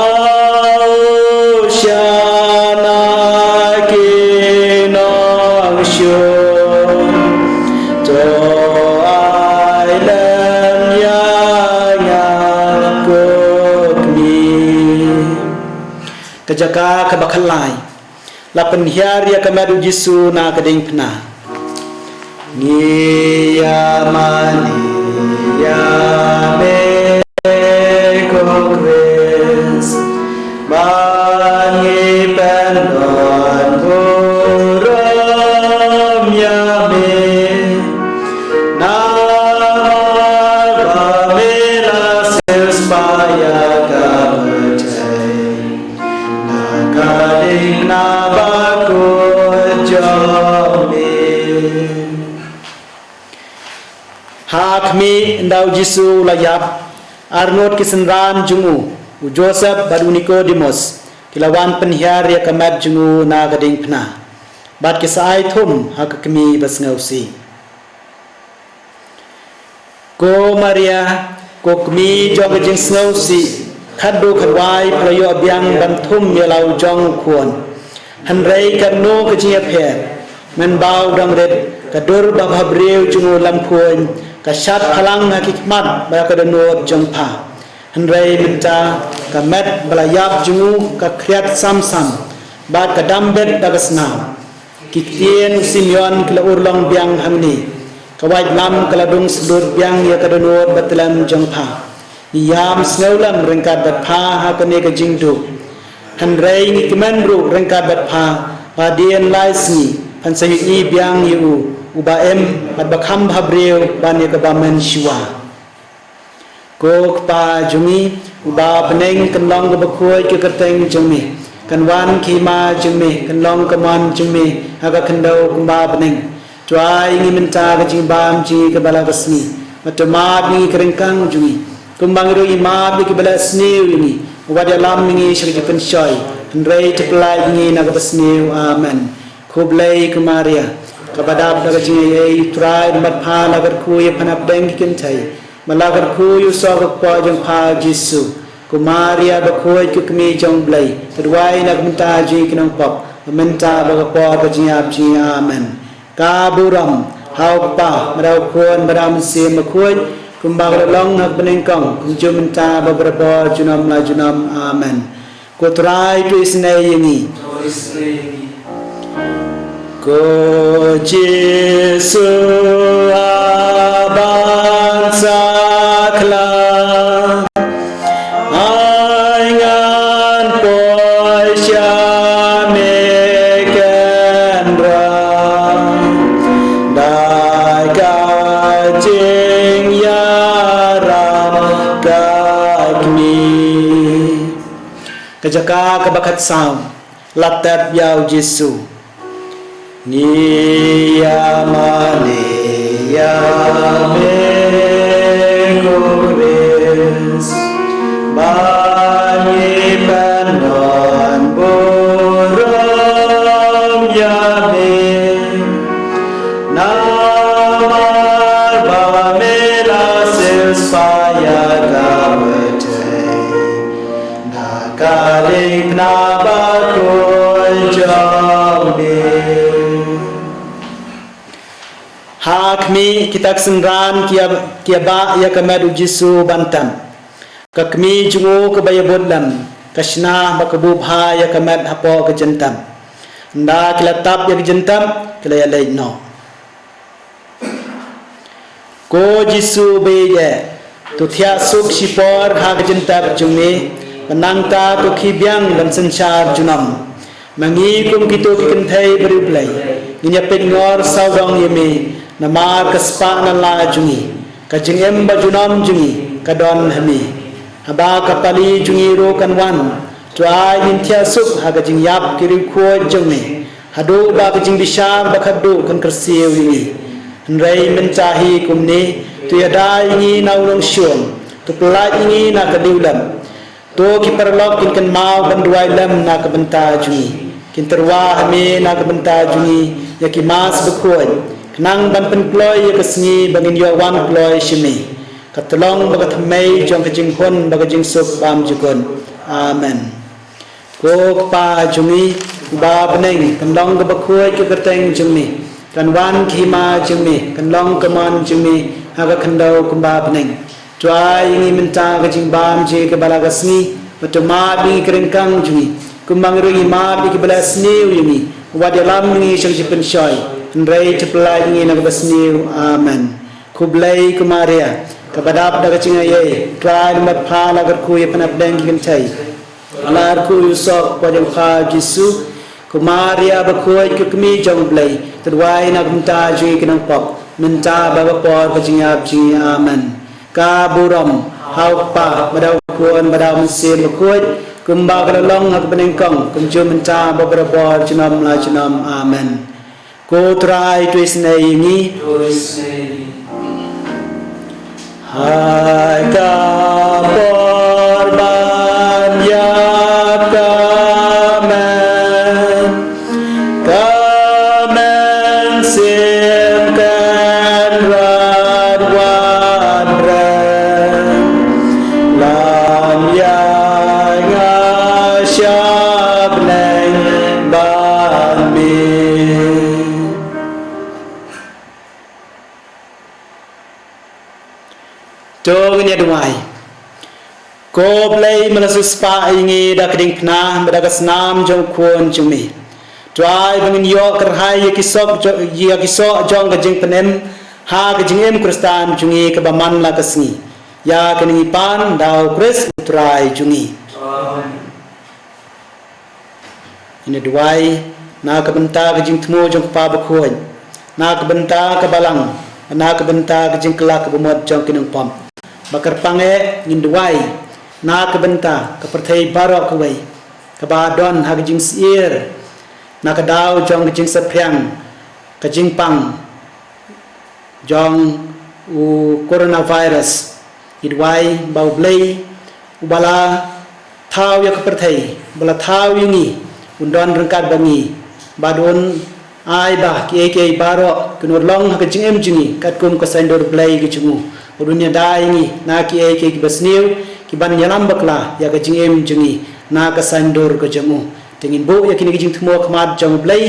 u shah na ki nongshun, to ai lem ïa nga ko kmie. Ka jaka kaba khatlai. La pynhiar ïa ka met u Jisu na ka diengphna. Ngi ïa mane ïa me ko Khrist, ba ngi pynlong burom ïa me. Namar ba me la siewspah ïa ka pyrthei na ka diengphna bakhuid jong me. Ha khmih, ynda u Jisu u la ïap, arngut ki synran jong u, u Joseph bad u Nikodimos, ki la wan pynhiar ïa ka met jong u na ka diengphna, bad ki sa ai thum ha ka kmie ba sngewsih. Ko Maria, ko kmie jong ka jingsngewsih, khatduh khatwai pha la ïoh biang ban thum ïa la u jong u Khun. Hynrei kano ka jingïapher, mynba u dang rit, ka dur babhabriew jong u Lamphuiñ ka shad phalang ha ki khmat bad ha ka dohnud jong pha. Hynrei mynta ka met ba la ïap jong u ka khriat sam sam, bad ka dam beit da ka snam. Ki ktien u Simeon ki la urlong biang hangne. Ka waitlam ka la dung shlur biang ïa ka dohnud bathylliem jong pha. Ngi ïam sngewlem ryngkat bad pha ha kane ka jingduh. Hynrei ngi kmen ruh ryngkat bad pha ba hadien lai sngi phan sa ïohi biang ïa u, uba im bad ba kham bhabriew ban ïa ka bymman shuwa. Ko Kpa jong ngi uba ha bneng, kan long kaba khuid ka kyrteng jong me. Kan wan ka hima jong me, kan long ka mon jong me ha ka khyndew kumba ha bneng. To ai ïa ngi mynta ka jingbam jong ngi kaba la ka sngi. Bad to map ïa ngi ki ryngkang jong ngi, kumba ngi ruh ngi map ïa kiba leh sniew ïa ngi. Wat ïalam ïa ngi sha ka jingpynshoi, hynrei to pyllait ïa ngi na kaba sniew. Amen. Khublei ko Maria, kaba dap da ka jingaiei, u Trai u don bad pha, la kyrkhu ïa pha na pdeng ki kynthei, bad la kyrkhu ïa u soh ka kpoh jong pha u Jisu. Ko Maria bakhuid, ko kmie jong u Blei, to duwai na ka bynta jong ngi ki nongpop, mynta bad ha ka por ka jingïap jong ngi. Amen. Ka burom ha u Kpa, bad ha u Khun, bad ha u Mynsiem Bakhuid, kumba ka la long ha kaba nyngkong, kumjuh mynta bad barabor junom la junom. Amen. Ko Trai to isynei ïa ngi. Ko Jisu, ha ban sakhlad, ai ngan poi sha me kynrad da ka jingïarap ka kmie. Ka jaka kaba khatsaw. La tep ïa u Jisu. Ngi ïa mane ïa me ko Khrist, ba ngi pynlong burom ïa me. Namar ba me la siewspah ïa ka pyrthei na ka diengphna bakhuid jong me. Ha khmih, kita ki synran ki ïa, ki ïa bah ïa ka met u Jisu ban tep. Ka kmie jong u kaba ïabud lem ka shna bad ka buh bha ïa ka met hapoh ka jyntep. Ynda ki la tap ïa ka jyntep, ki la ïaleit noh. Ko Jisu ba ïeit, to thiah suk shipor ha ka jyntep jong me, bad nangta to khie biang ban synshar junom. Ma ngi kum kito ki kynthei bariewblei, ngin ïa peit ngor sawdong ïa me, namar ka spah na la jong ngi. Ka jingim ba junom jong ngi ka don ha me. Haba ka pali jong ngi ruh kan wan, to ai ngin thiah suk ha ka jingïap ki riewkhuid jong me, haduh ba ka jingbishar ba khatduh kan kyrsiew ïa ngi. Hynrei mynta hi kumne, to ïada ïa ngi na u nongshun, to pyllait ïa ngi na ka liwlem. To ki paralok kin kynmaw ban duwai lem na ka bynta jong ngi, kin tyrwa ha me na ka bynta jong ngi ïa ki Mass bakhuid, khnang ban pynkloi ïa ka sngi ba ngin ïoh wan kloi sha me, ka tyllong bad ka thymmei jong ka jinghun bad ka jingsuk bymjukut. Amen. Ko Kpa jong ngi uba ha bneng, kan long kaba khuid ka kyrteng jong me, kan wan ka hima jong me, kan long ka mon jong me ha ka khyndew kumba ha bneng. To ai ïa ngi mynta ka jingbam jong ngi kaba la ka sngi, bad to map ïa ngi ki ryngkang jong ngi, kumba ngi ruh ngi map ïa kiba la sniew ïa ngi. Wat ïalam ïa ngi sha ka jingpynshoi, hynrei to pyllait ïa ngi na kaba sniew. Amen. Khublei ko Maria, kaba dap da ka jingaiei, U Trai u don bad pha, la kyrkhu ïa phi na pdeng ki kynthei, la kyrkhu ïa u soh ka kpoh jong pha Jisu. Ko Maria bakhuid, ko kmie jong U Blei, to duwai na ka bynta jong ngi ki nongpop, mynta bad ha ka por ka jingïap jong ngi. Amen. Ka burom ha U Kpa, bad ha U Khun, bad ha U Mynsiem Bakhuid, kumba ka la long ha kaba nyngkong, kumjuh mynta bad barabor junom la junom. Amen. Ko Trai to isynei ïa ngi. Ha ka por ban ïap ka Mynsiem, ka Mynsiem Kynrad wat rem, lam ïa nga sha bneng bad me. To ngin ïa duwai. Ko Blei me la siewspah ïa ngi da ka diengphna bad da ka snam jong U Khun jong me, to ai ba ngin ïoh kyrhai ïa ki soh jo-, ïa ki soh jong ka jingpynim ha ka jingim Khristan jong ngi kaba man la ka sngi. Ïa kane ngi pan da U Khrist U Trai jong ngi. Amen. Ngin ïa duwai na ka bynta ka jingthmu jong U Kpa bakhuid, na ka bynta ka balang, na ka bynta ka jingkylla kaba mut jong ki nongpop. Bad kyrpang eh ngin duwai na ka bynta ka pyrthei baroh kawei, kaba don ha ka jingsyier na ka daw jong ka jingsaphriang, ka jingpang jong u coronavirus. Ngi duwai ba U Blei uba la thaw ïa ka pyrthei, uba la thaw ïa ngi, un don ryngkat bad ngi, bad un ai ba kiei kiei baroh kin urlong ha ka jingim jong ngi katkum ka saiñdur Blei ka jong u. Bad un ïada ïa ngi na kiei kiei kiba sniew, kiban ïalam bakla ïa ka jingim jong ngi na ka saiñdur ka jong u. Te ngin buh ïa kine ki jingthmu ha khmat jong U Blei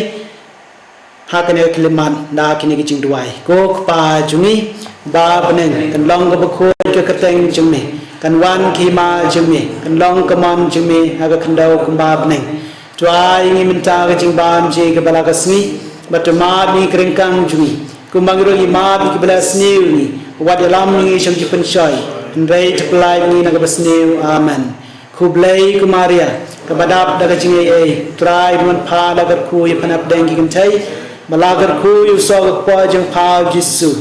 ha kane ka khyllipmat da kine ki jingduwai. Ko Kpa jong ngi ba ha bneng, kan long kaba khuid ka kyrteng jong me, kan wan ka hima jong me, kan long ka mon jong me ha ka khyndew kumba ha bneng. To ai ïa ngi mynta ka jingbam jong ngi kaba la ka sngi, bad to map ïa ngi ki ryngkang jong ngi, kumba ngi ruh ngi map ïa kiba la sniew ïa ngi. Wat ïalam ïa ngi sha ka jingpynshoi, hynrei to pyllait ïa ngi na kaba sniew. Amen. Khublei ko Maria, kaba dap da ka jingaiei, U Trai u don bad pha, la kyrkhu ïa pha na pdeng ki kynthei, bad la kyrkhu ïa u soh ka kpoh jong pha u Jisu.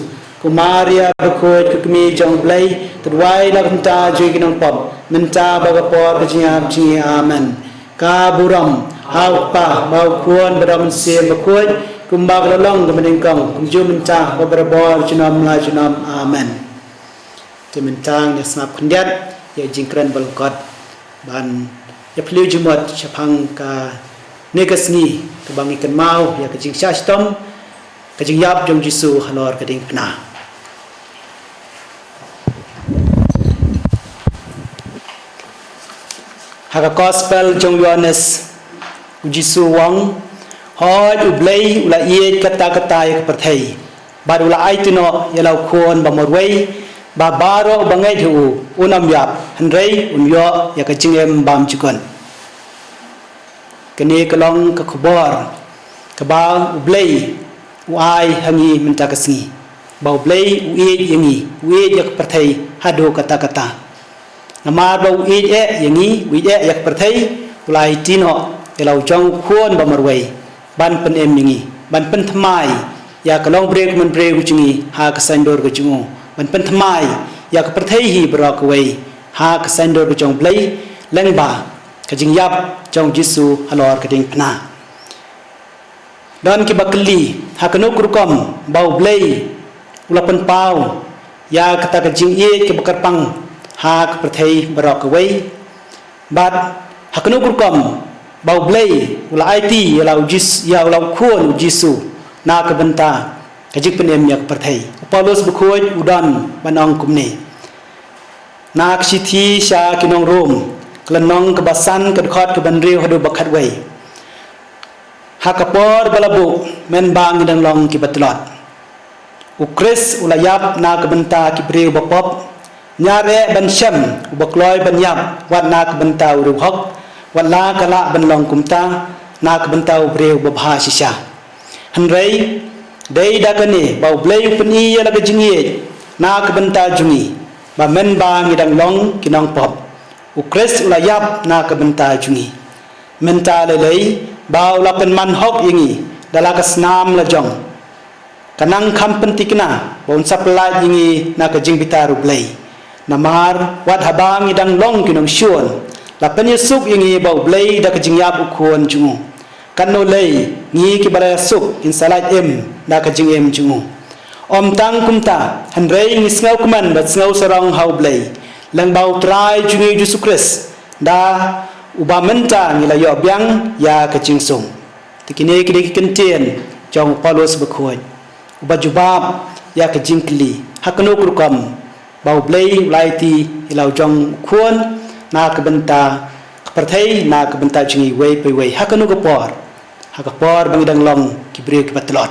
Ko Maria bakhuid, ko kmie jong U Blei, to duwai na ka bynta jong ngi ki nongpop, mynta bad ha ka por ka jingïap jong ngi. Amen. Ka burom ha U Kpa, bad ha U Khun, bad ha U Mynsiem Bakhuid, kumba ka la long kaba nyngkong, kumjuh mynta bad barabor junom la junom. Amen. Te mynta ngin ïa sngap khyndiat ïa ka jingkren balyngkot ban ïa phylliew jingmut shaphang kane ka sngi kaba ngi kynmaw ïa ka jingshah shitom, ka jingïap jong U Jisu halor ka diengphna. Ha ka Gospel jong u Ïohannes, U Jisu u ong, hooid, U Blei u la ïeit katta katta ïa ka pyrthei, bad u la aiti noh ïa la u Khun ba marwei, ba baroh uba ngeit ha u un ym ïap, hynrei un ïoh ïa ka jingim bymjukut. Kane ka long ka khubor kaba U Blei u ai ha ngi mynta ka sngi, ba U Blei u ïeit ïa ngi, u ïeit ïa ka pyrthei haduh katta katta. Namar ba u ïeit eh ïa ngi, u ïeit eh ïa ka pyrthei, u la aiti noh ïa la u jong u Khun ba marwei, ban pynim ïa ngi, ban pynthymmai ïa ka longbriew ka mynbriew ka jong ngi ha ka saiñdur ka jong u. ban pynthymmai ïa ka pyrthei hi baroh kawei ha ka saiñdur ka jong U Blei lyngba ka jingïap jong U Jisu halor ka diengphna. Don kiba kylli, ha kano ka rukom ba U Blei u la pynpaw ïa kata ka jingïeit kaba kyrpang ha ka pyrthei baroh kawei? Bad ha kano ka rukom ba U Blei u la aiti ïa la U Jis-, ïa la U Khun U Jisu na ka bynta ka jingpynim ïa ka pyrthei? U Paulus bakhuid u don ban ong kumne. Na ka shithi sha ki nong Rom, ka lynnong kaba san, ka dkhot kaba hynriew haduh ba khatwei. Ha ka por ba la buh, mynba ngi dang long kiba tlot, U Khrist u la ïap na ka bynta ki briew ba pop. Ñiar eh ban shem uba kloi ban ïap, wat na ka bynta u riewhok, wat la ka lah ban long kumta na ka bynta u briew babha shisha. Hynrei dei da kane ba U Blei u pyni ïa la ka jingïeit na ka bynta jong ngi, ba mynba ngi dang long ki nongpop, U Khrist u la ïap na ka bynta jong ngi. Mynta lei lei ba u la pynman hok ïa ngi da la ka snam la jong, ka nang kham pynthikna ba un sa pyllait ïa ngi na ka jingbitar U Blei. Namar wat haba ngi dang long ki nongshun, la pynïasuk ïa ngi ba U Blei da ka jingïap U Khun jong u, katno lei ngi kiba la ïasuk ngin sa lait im da ka jingim jong u? Ym tang kumta, hynrei ngi sngewkmen bad sngewsarong ha U Blei lyngba U Trai jong ngi U Jisu Khrist, da uba mynta ngi la ïoh biang ïa ka jingsuk. Te kine ki dei ki kyntien jong u Paulus bakhuid, uba jubab ïa ka jingkylli, ha kano ka rukom ba U Blei u la aiti ïa la u jong U Khun na ka bynta ka pyrthei, na ka bynta jong ngi iwei pa iwei, ha kano ka por? Ha ka por ba ngi dang long ki briew kiba tlot,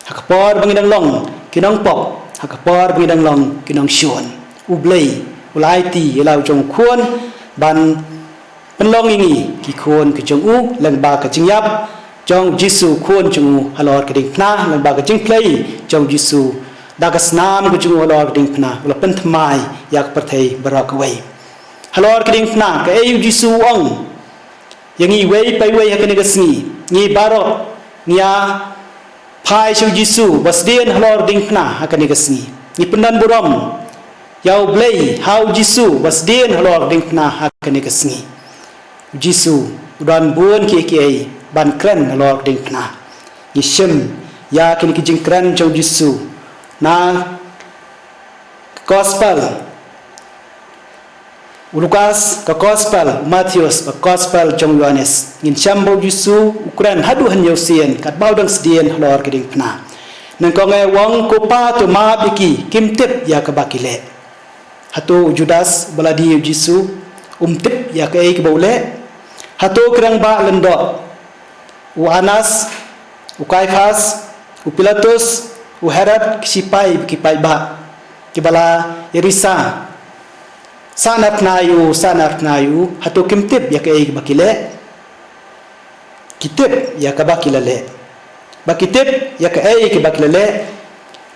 ha ka por ba ngi dang long ki nongpop, ha ka por ba ngi dang long ki nongshun, U Blei u la aiti ïa la u jong U Khun ban pynlong ïa ngi ki khun ki jong u lyngba ka jingïap jong U Jisu, U Khun jong u halor ka diengphna, lyngba ka jingphlei jong U Jisu da ka snam ka jong u halor ka diengphna, u la pynthymmai ïa ka pyrthei baroh kawei. Halor ka diengphna, kaei U Jisu u ong ïa ngi iwei pa iwei ha kane ka sngi? Ngi baroh ngi ïa phai sha U Jisu ba sdien halor diengphna ha kane ka sngi. Ngi pyndon burom ïa U Blei ha U Jisu ba sdien halor diengphna ha kane ka sngi. U Jisu u don bun kiei kiei ban kren halor diengphna. Ngi shim ïa kine ki jingkren jong U Jisu na Gospel u Lukas, ka Gospel u Mathaios, ka Gospel jong u Ïoannis. Ngin shem ba U Jisu u kren haduh hynñiew sien katba u dang sdien halor ka diengphna. Nyngkong eh u ong, "Ko Pa, to map ïa ki, kim tip ïa kaba ki leh." Hato u Judas uba la die ïa U Jisu um tip ïa kaei kaba u leh? Hato ki rangbah lyngdoh, u Annas, u Kaiphas, u Pilatus, u Herod, ki shipai, ki paidbah kiba la ïarisa, sa narphna ïa u, sa narphna ïa u, hato kim tip ïa kaei kaba ki leh? Ki tip ïa kaba ki la leh. Ba ki tip ïa kaei kaba ki la leh,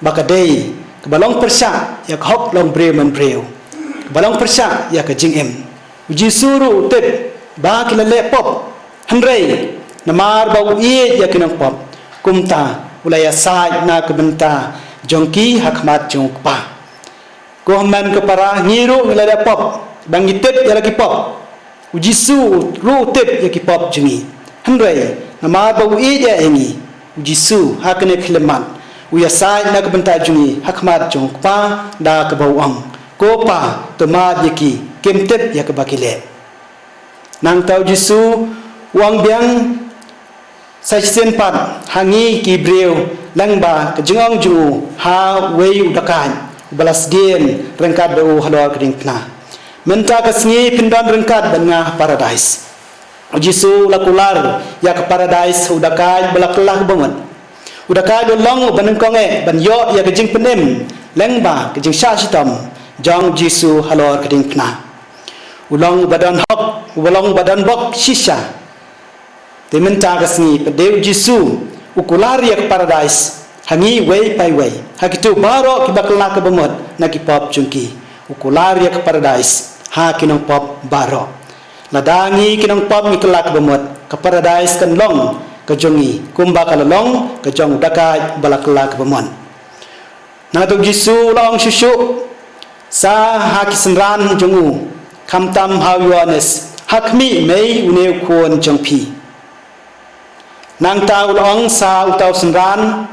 ba ka dei kaba long pyrshah ïa ka hok long briew man briew, kaba long pyrshah ïa ka jingim. U Jisu ruh u tip ba ki la leh pop, hynrei namar ba u ïeit ïa ki nongpop, kumta u la ïasaid na ka bynta jong ki ha khmat jong u Kpa. Ko hynmen ko para, ngi ruh ngi la leh pop, ba ngi tip ïa la ki pop. U Jisu ruh u tip ïa ki pop jong ngi. Hynrei namar ba u ïeit ïa ngi, U Jisu ha kane ka khyllipmat u ïasaid na ka bynta jong ngi ha khmat jong u Kpa, da kaba u ong, "Ko Pa, to map ïa ki, kim tip ïa kaba ki leh." Nangta U Jisu u ong biang sa shisien pat ha ngi ki briew lyngba ka jingong jong u ha uwei u dakaid uba la sdien ryngkat bad u halor ka diengphna, "Mynta ka sngi phin don ryngkat bad nga ha Paradais." U Jisu u la kular ïa ka Paradais ha u dakaid uba la kylla kaba mut. U dakaid u long uba nyngkong eh ban ïoh ïa ka jingpynim lyngba ka jingshah shitom jong U Jisu halor ka diengphna. U long uba don hok, u long uba don bok shisha. Te mynta ka sngi pat de U Jisu u kular ïa ka Paradais ha ngi iwei pa iwei, ha kito baroh kiba kylla kaba mut na ki pop jong ki. U kular ïa ka Paradais ha ki nongpop baroh. Lada ngi ki nongpop ngi kylla kaba mut, ka Paradais kan long ka jong ngi kumba ka la long ka jong u dakaid uba la kylla kaba mut. Nangta u Jisu u la ong shuh shuh sa ha ki synran jong u, khamtam ha u Ïoannis, ha khmih mei une u khun jong phi. Nangta u la ong sa uta u synran,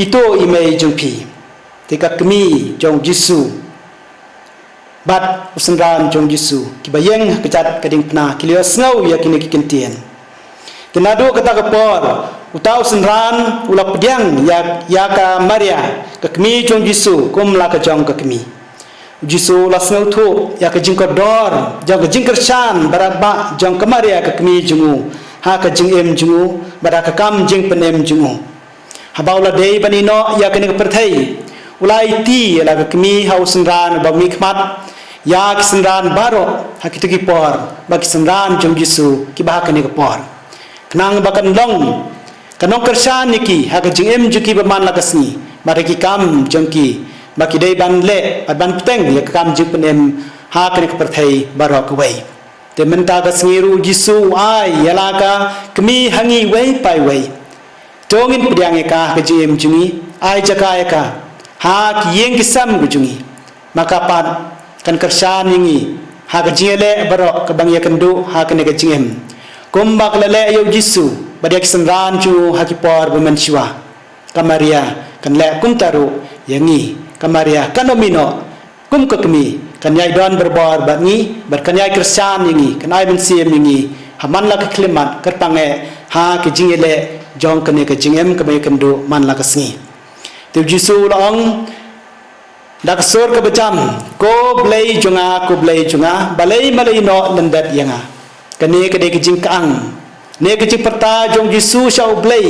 ito i mei jong phi. Te ka kmie jong u Jisu bad u synran jong u Jisu kiba ïeng ha kjat ka diengphna ki la ïohsngew ïa kine ki kyntien. Te naduh kata ka por uta u synran u la pdiang ïa, ïa ka Maria, ka kmie jong u Jisu, kum la ka jong ka kmie. U Jisu u la sngewthuh ïa ka jingkordor jong ka jingkyrshan barabah jong ka Maria ka kmie jong u ha ka jingim jong u bad ha ka kam jingpynim jong u. Haba u la dei ban ïehnoh ïa kane ka pyrthei, u la aiti ïa la ka kmie ha u synran uba mihkhmat ïa ki synran baroh ha kito ki por, ba ki synran jong u Jisu kiba ha kane ka por, khnang ba kan long ka nongkyrshan ïa ki ha ka jingim jong ki ba man la ka sngi bad ha ki kam jong ki ba ki dei ban leh bad ban bteng ïa ka kam jingpynim ha kane ka pyrthei baroh kawei. Te mynta ka sngi ruh u Jisu u ai ïa la ka kmie ha ngi wei pa wei. To ngin pdiang ïa ka ha ka jingim jong ngi, ai jaka ïa ka ha ki ïing ki sem ka jong ngi. Ma ka pat kan kyrshan ïa ngi ha ka jingïaleh baroh kaba ngi ïakynduh ha kane ka jingim, kumba ka la leh ïa u Jisu bad ïa ki synran jong u ha ki por ba mynshuwa. Ka Maria kan leh kumta ruh ïa ngi. Ka Maria kan ym ïehnoh kum ka kmie, kan ïai don barabor bad ngi bad kan ïai kyrshan ïa ngi, kan ai mynsiem ïa ngi ha man la ka khyllipmat, kyrpang eh ha ka jingïaleh jong kane ka jingim kaba ïakynduh man la ka sngi. Te u Jisu u la ong da ka sur kaba jam, Ko Blei jong nga, ko Blei jong nga, balei me la ïehnoh lyndet ïa nga? Kane ka dei ka jingkyang ne ka jingpyrta jong u Jisu sha u Blei.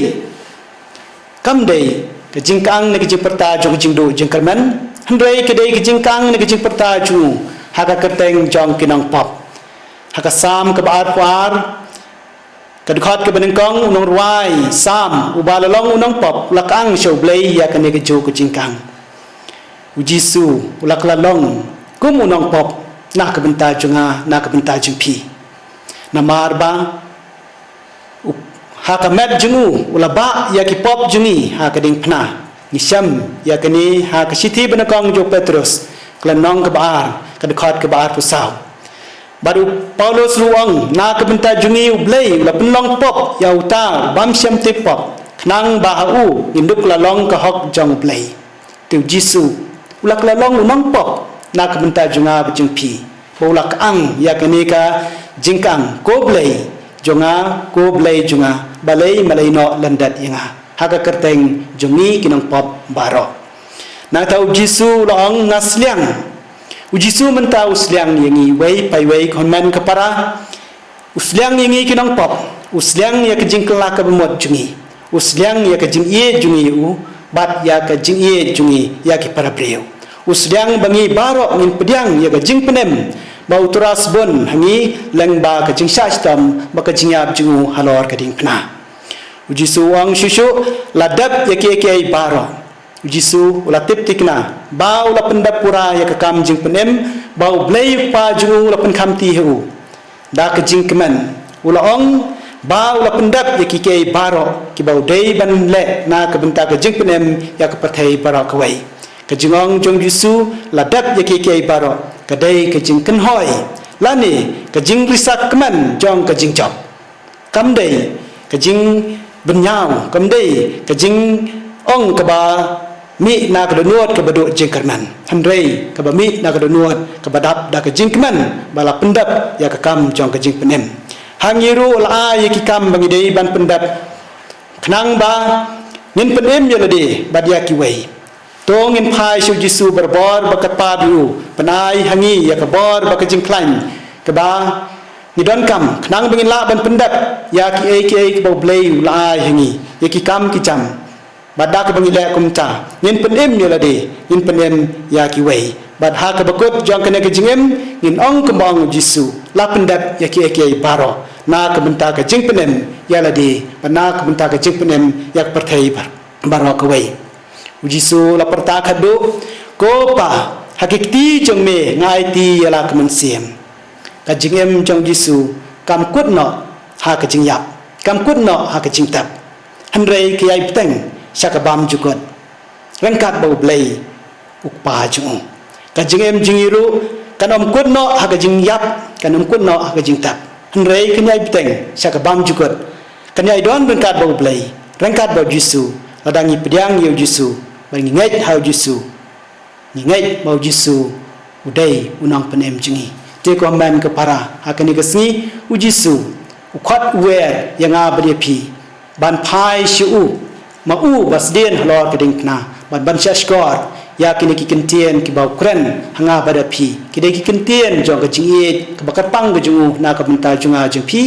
Kam dei ka jingkyang ne ka jingpyrta jong ka jingduh jingkyrmen, hynrei ka dei ka jingkyang ne ka jingpyrta jong u ha ka kyrteng jong ki nongpop. Ha ka Salm kaba arphew ar, ka dkhot kaba nyngkong, u nongrwai Salm uba la long u nongpop u la kyang sha u Blei ïa kane kajuh ka jingkyang. U Jisu u la kylla long kum u nongpop na ka bynta jong nga, na ka bynta jong phi. Namar ba u, ha ka met jong u u la bah ïa ki pop jong ngi ha ka diengphna. Ngi shem ïa kane ha ka shithi ba nyngkong jong u Petros, ka lynnong kaba ar, ka dkhot kaba arphew saw. Bad u Paulus ruh u ong, na ka bynta jong ngi u Blei u la pynlong pop ïa uta u bym shym tip pop, khnang ba ha u ngin dup kylla long ka hok jong u Blei. Te u Jisu u la kylla long u nongpop na ka bynta jong nga bad jong phi, ba u la kyang ïa kane ka jingkyang, Ko Blei jong nga, ko Blei jong nga, balei me la ïehnoh lyndet ïa nga? Ha ka kyrteng jong ngi ki nongpop baroh. Nangta u Jisu u la ong, nga sliang. U Jisu mynta u sliang ïa ngi wei pa wei, ka hynmen ka para. U sliang ïa ngi ki nongpop, u sliang ïa ka jingkylla kaba mut jong ngi, u sliang ïa ka jingïeit jong ngi ïa u bad ïa ka jingïeit jong ngi ïa ki para briew. U sliang ba ngi baroh ngin pdiang ïa ka jingpynim ba u Trai Sbun ha ngi lyngba ka jingshah shitom bad ka jingïap jong u halor ka diengphna. U Jisu u ong shuh shuh, la dep ïa kiei kiei baroh. U Jisu u la tip thikna ba u la pyndep pura ïa ka kam jingpynim ba u Blei u Kpa jong u u la pynkhamti ha u. Da ka jingkmen u la ong ba u la pyndep ïa kiei kiei baroh kiba u dei ban leh na ka bynta ka jingpynim ïa ka pyrthei baroh kawei. Ka jingong jong u Jisu, la dep ïa kiei kiei baroh, ka dei ka jingkynhoi lane ka jingrisa kmen jong ka jingjop. Kam dei ka jingbynñiaw, kam dei ka jingong kaba mih na ka dohnud kaba duh jingkyrmen, hynrei kaba mih na ka dohnud kaba dap da ka jingkmen ba la pyndep ïa ka kam jong ka jingpynim. Ha ngi ruh la ai ïa ki kam ba ngi dei ban pyndep, khnang ba ngin pynim ïa lade bad ïa kiwei. To ngin phai sha u Jisu barabor bad kyrpad ïa u ban ai ha ngi ïa ka bor bad ka jingkhlaiñ kaba ngi donkam, khnang ba ngin lah ban pyndep ïa kiei kiei kiba u Blei u la ai ha ngi, ïa ki kam ki jam. Bad da kaba ngi leh kumta, ngin pynim ïa lade, ngin pynim ïa kiwei. Bad ha kaba kut jong kane ka jingim, ngin ong kumba ong u Jisu, la pyndep ïa kiei kiei baroh na ka bynta ka jingpynim ïa lade bad na ka bynta ka jingpynim ïa ka pyrthei bar- baroh kawei. U Jisu u la pyrta khadduh, Ko Pa, ha ki kti jong me nga aiti ïa la ka mynsiem. Ka jingim jong u Jisu kam kut noh ha ka jingïap, kam kut noh ha ka jingtep, hynrei ka ïai bteng sha ka bymjukut. ryngkat bad U Blei U Kpa jong u. Ka jingim jong ngi ruh kan ym kut noh ha ka jingïap, kan ym kut noh ha ka jingtep. Hynrei kan ïai bteng sha ka bymjukut. Kan ïai don ryngkat bad U Blei, ryngkat bad U Jisu. Lada ngi pdiang ïa U Jisu, ba ngi ngeit ha U Jisu, ngi ngeit ba U Jisu u dei U Nongpynim jong ngi. Te ko hynmen ko para, ha kane ka sngi U Jisu u khot u wer ïa nga bad ïa phi ban phai sha u, ma u ba sdien halor ka diengphna, ban ban shahshkor ïa kine ki kyntien kiba u kren ha nga bad ha phi. Ki dei ki kyntien jong ka jingïeit kaba kyrpang ka jong u na ka bynta jong nga jong phi,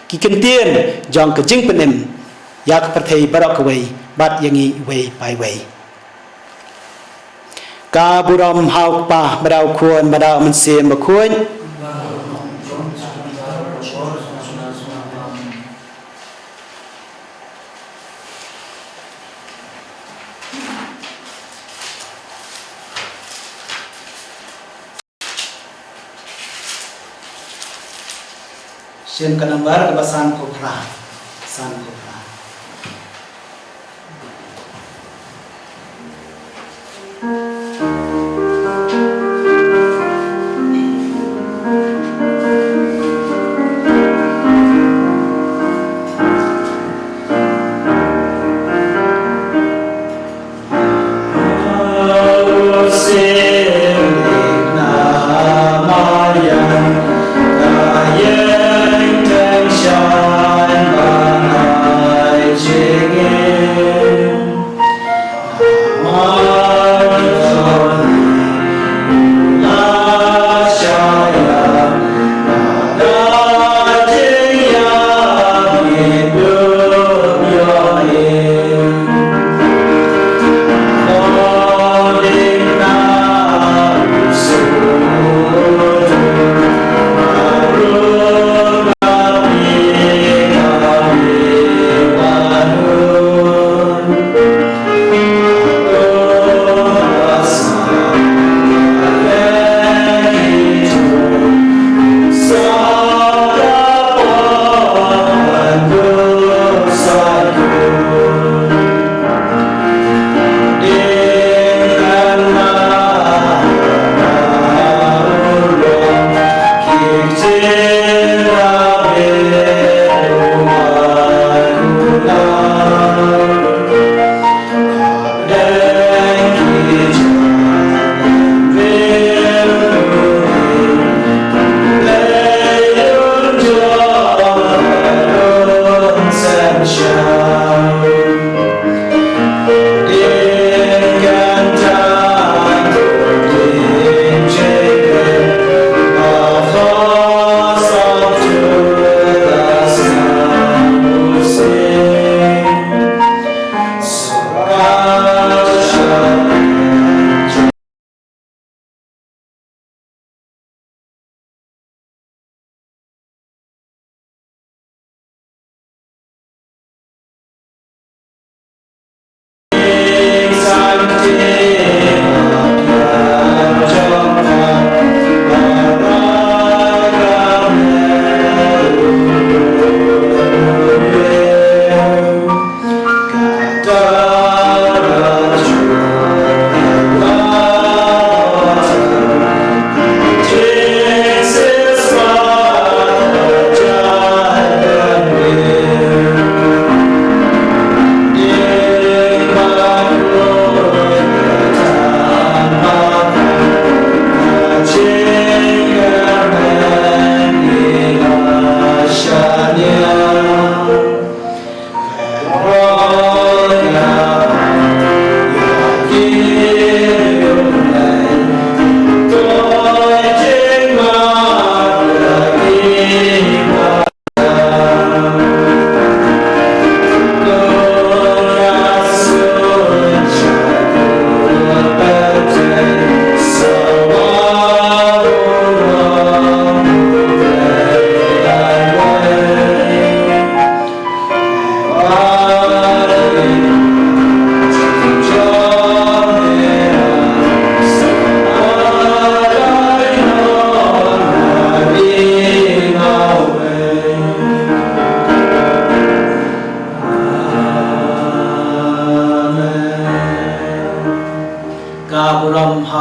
ki kyntien jong ka jingpynim ïa ka pyrthei baroh kawei bad ïa ngi iwei pa iwei. Ka burom ha U Kpa, bad ha U Khun, bad ha U Mynsiem Bakhuid. Sien ka nambar kaba san ko phra, san ko phra.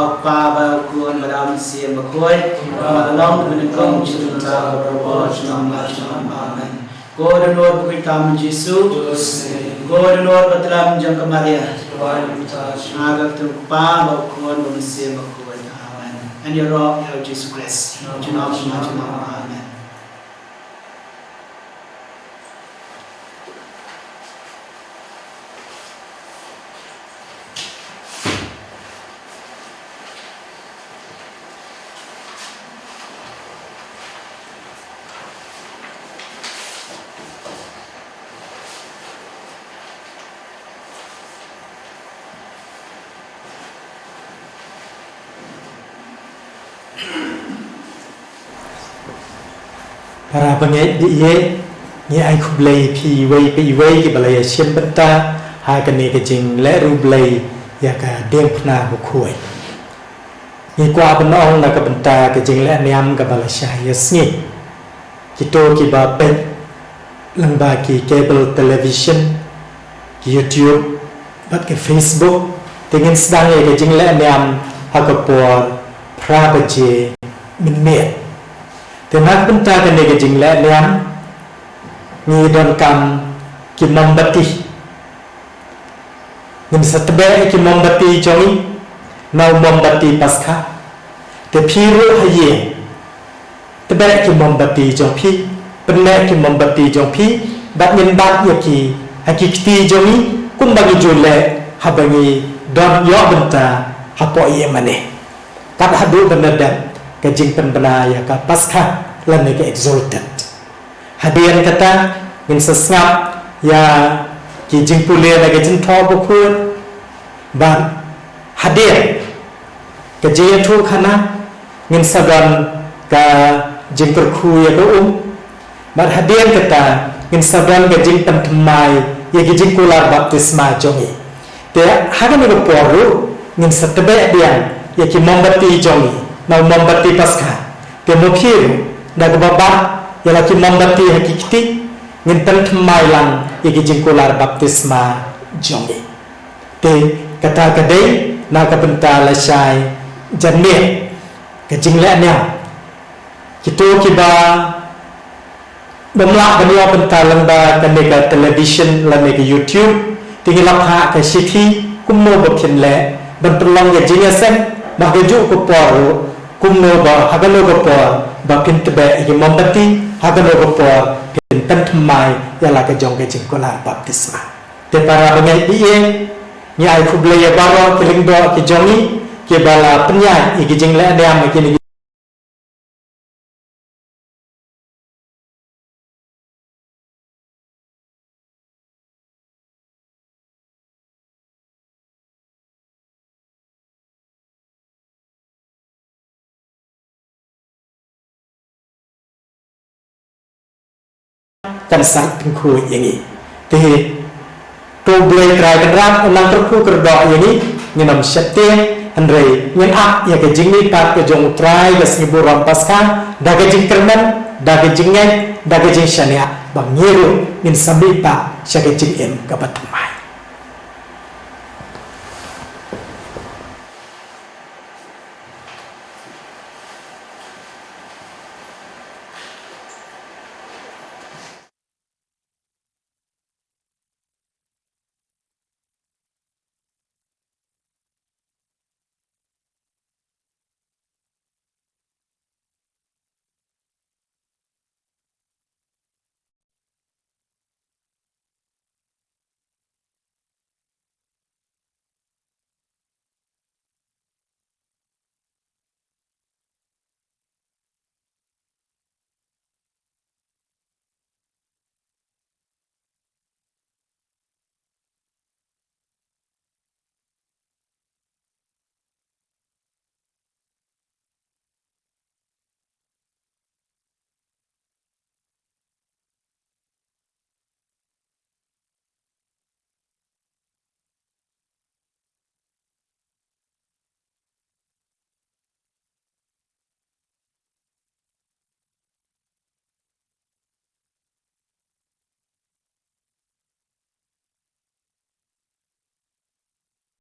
U Kpa bad u Khun bad u Mynsiem Bakhuid. Kumba la long mynnyngkong, shaduh mynta, baroh por, junom la junom. Amen. Ko dohnud bakhuid tam Jisu. Ko dohnud ba tlem jong ka Maria. Nga kyrteng u Kpa bad u Khun bad u Mynsiem Bakhuid. Amen. Ngan ïaroh ïa u Jisu Khrist. Junom la junom. Amen. Para bangeit ba ïeit, ngi ai khublei ïa phi iwei pa iwei kiba la ïashim bynta ha kane ka jingleh riewblei ïa ka diengphna bakhuid. Ngi kwah ban ong na ka bynta ka jingleh niam kaba la shai ïasngi. Kito kiba peit lyngba ki cable television, ki YouTube bad ki Facebook, te ngin sdang ïa ka jingleh niam ha ka por phra baje mynmiet. Te na ka bynta kane ka jingleh niam, ngi donkam ki mombati. Ngin sa tbeh ïa ki mombati jong ngi, na u mombati Paskha. Te phi ruh ha ïing, tbeh ki mombati jong phi, pynleh ki mombati jong phi, bad ngin bat ïa ki ha ki kti jong ngi, kumba ngi ju leh haba ngi don ïoh bynta hapoh ïing mane. Kat haduh ban da dep ka jingpynbna ïa ka Paskha lane ka Exultet. Hadien kata, ngin sa sngap ïa ki jingpule na ka Jingthoh Bakhuid. Bad hadien ka jingïathuhkhana, ngin sa don ka jingkyrkhu ïa ka um. Bad hadien kata, ngin sa don ka jingpynthymmai ïa ki jingkular baptisma jong ngi. Te ha kane ka por ruh, ngin sa tbeh biang ïa ki mombati jong ngi, na u mombati Paskha. Te mo phi ruh, da kaba bat ïa la ki mombati ha ki kti, ngin pynthymmai lang ïa ki jingkular baptisma jong ngi. Te kata ka dei na ka bynta lashai janmiet, ka jingleh niam. Kito kiba bym lah ban ïoh bynta lyngba kane ka television lane ka YouTube, te ngi la phah ka shithi kumno ba phin leh ban pynlong ka jingïaseng, bad ha kajuh ka por ruh kumno ba ha kano ka por ba phin tbeh ïa ki mombati, ha kano ka por phin pynthymmai ïa la ka jong ka jingkular baptisma. Te para bangeit ba ïeit, ngi ai khublei ïa baroh ki lyngdoh ki jong ngi kiba la pynïaid ïa ki jingleh niam ha kine ki kan sa pynkhuid ïa ngi. Te to U Blei Trai Kynrad un nang kyrkhu kyrdoh ïa ngi, ngin ym sheptieng, hynrei ngin ap ïa ka jingmihpat ka jong U Trai ka sngi burom Paskha da ka jingkyrmen, da ka jingngeit, da ka jingshaniah, ba ngi ruh ngin sa mihpat sha ka jingim kaba thymmai.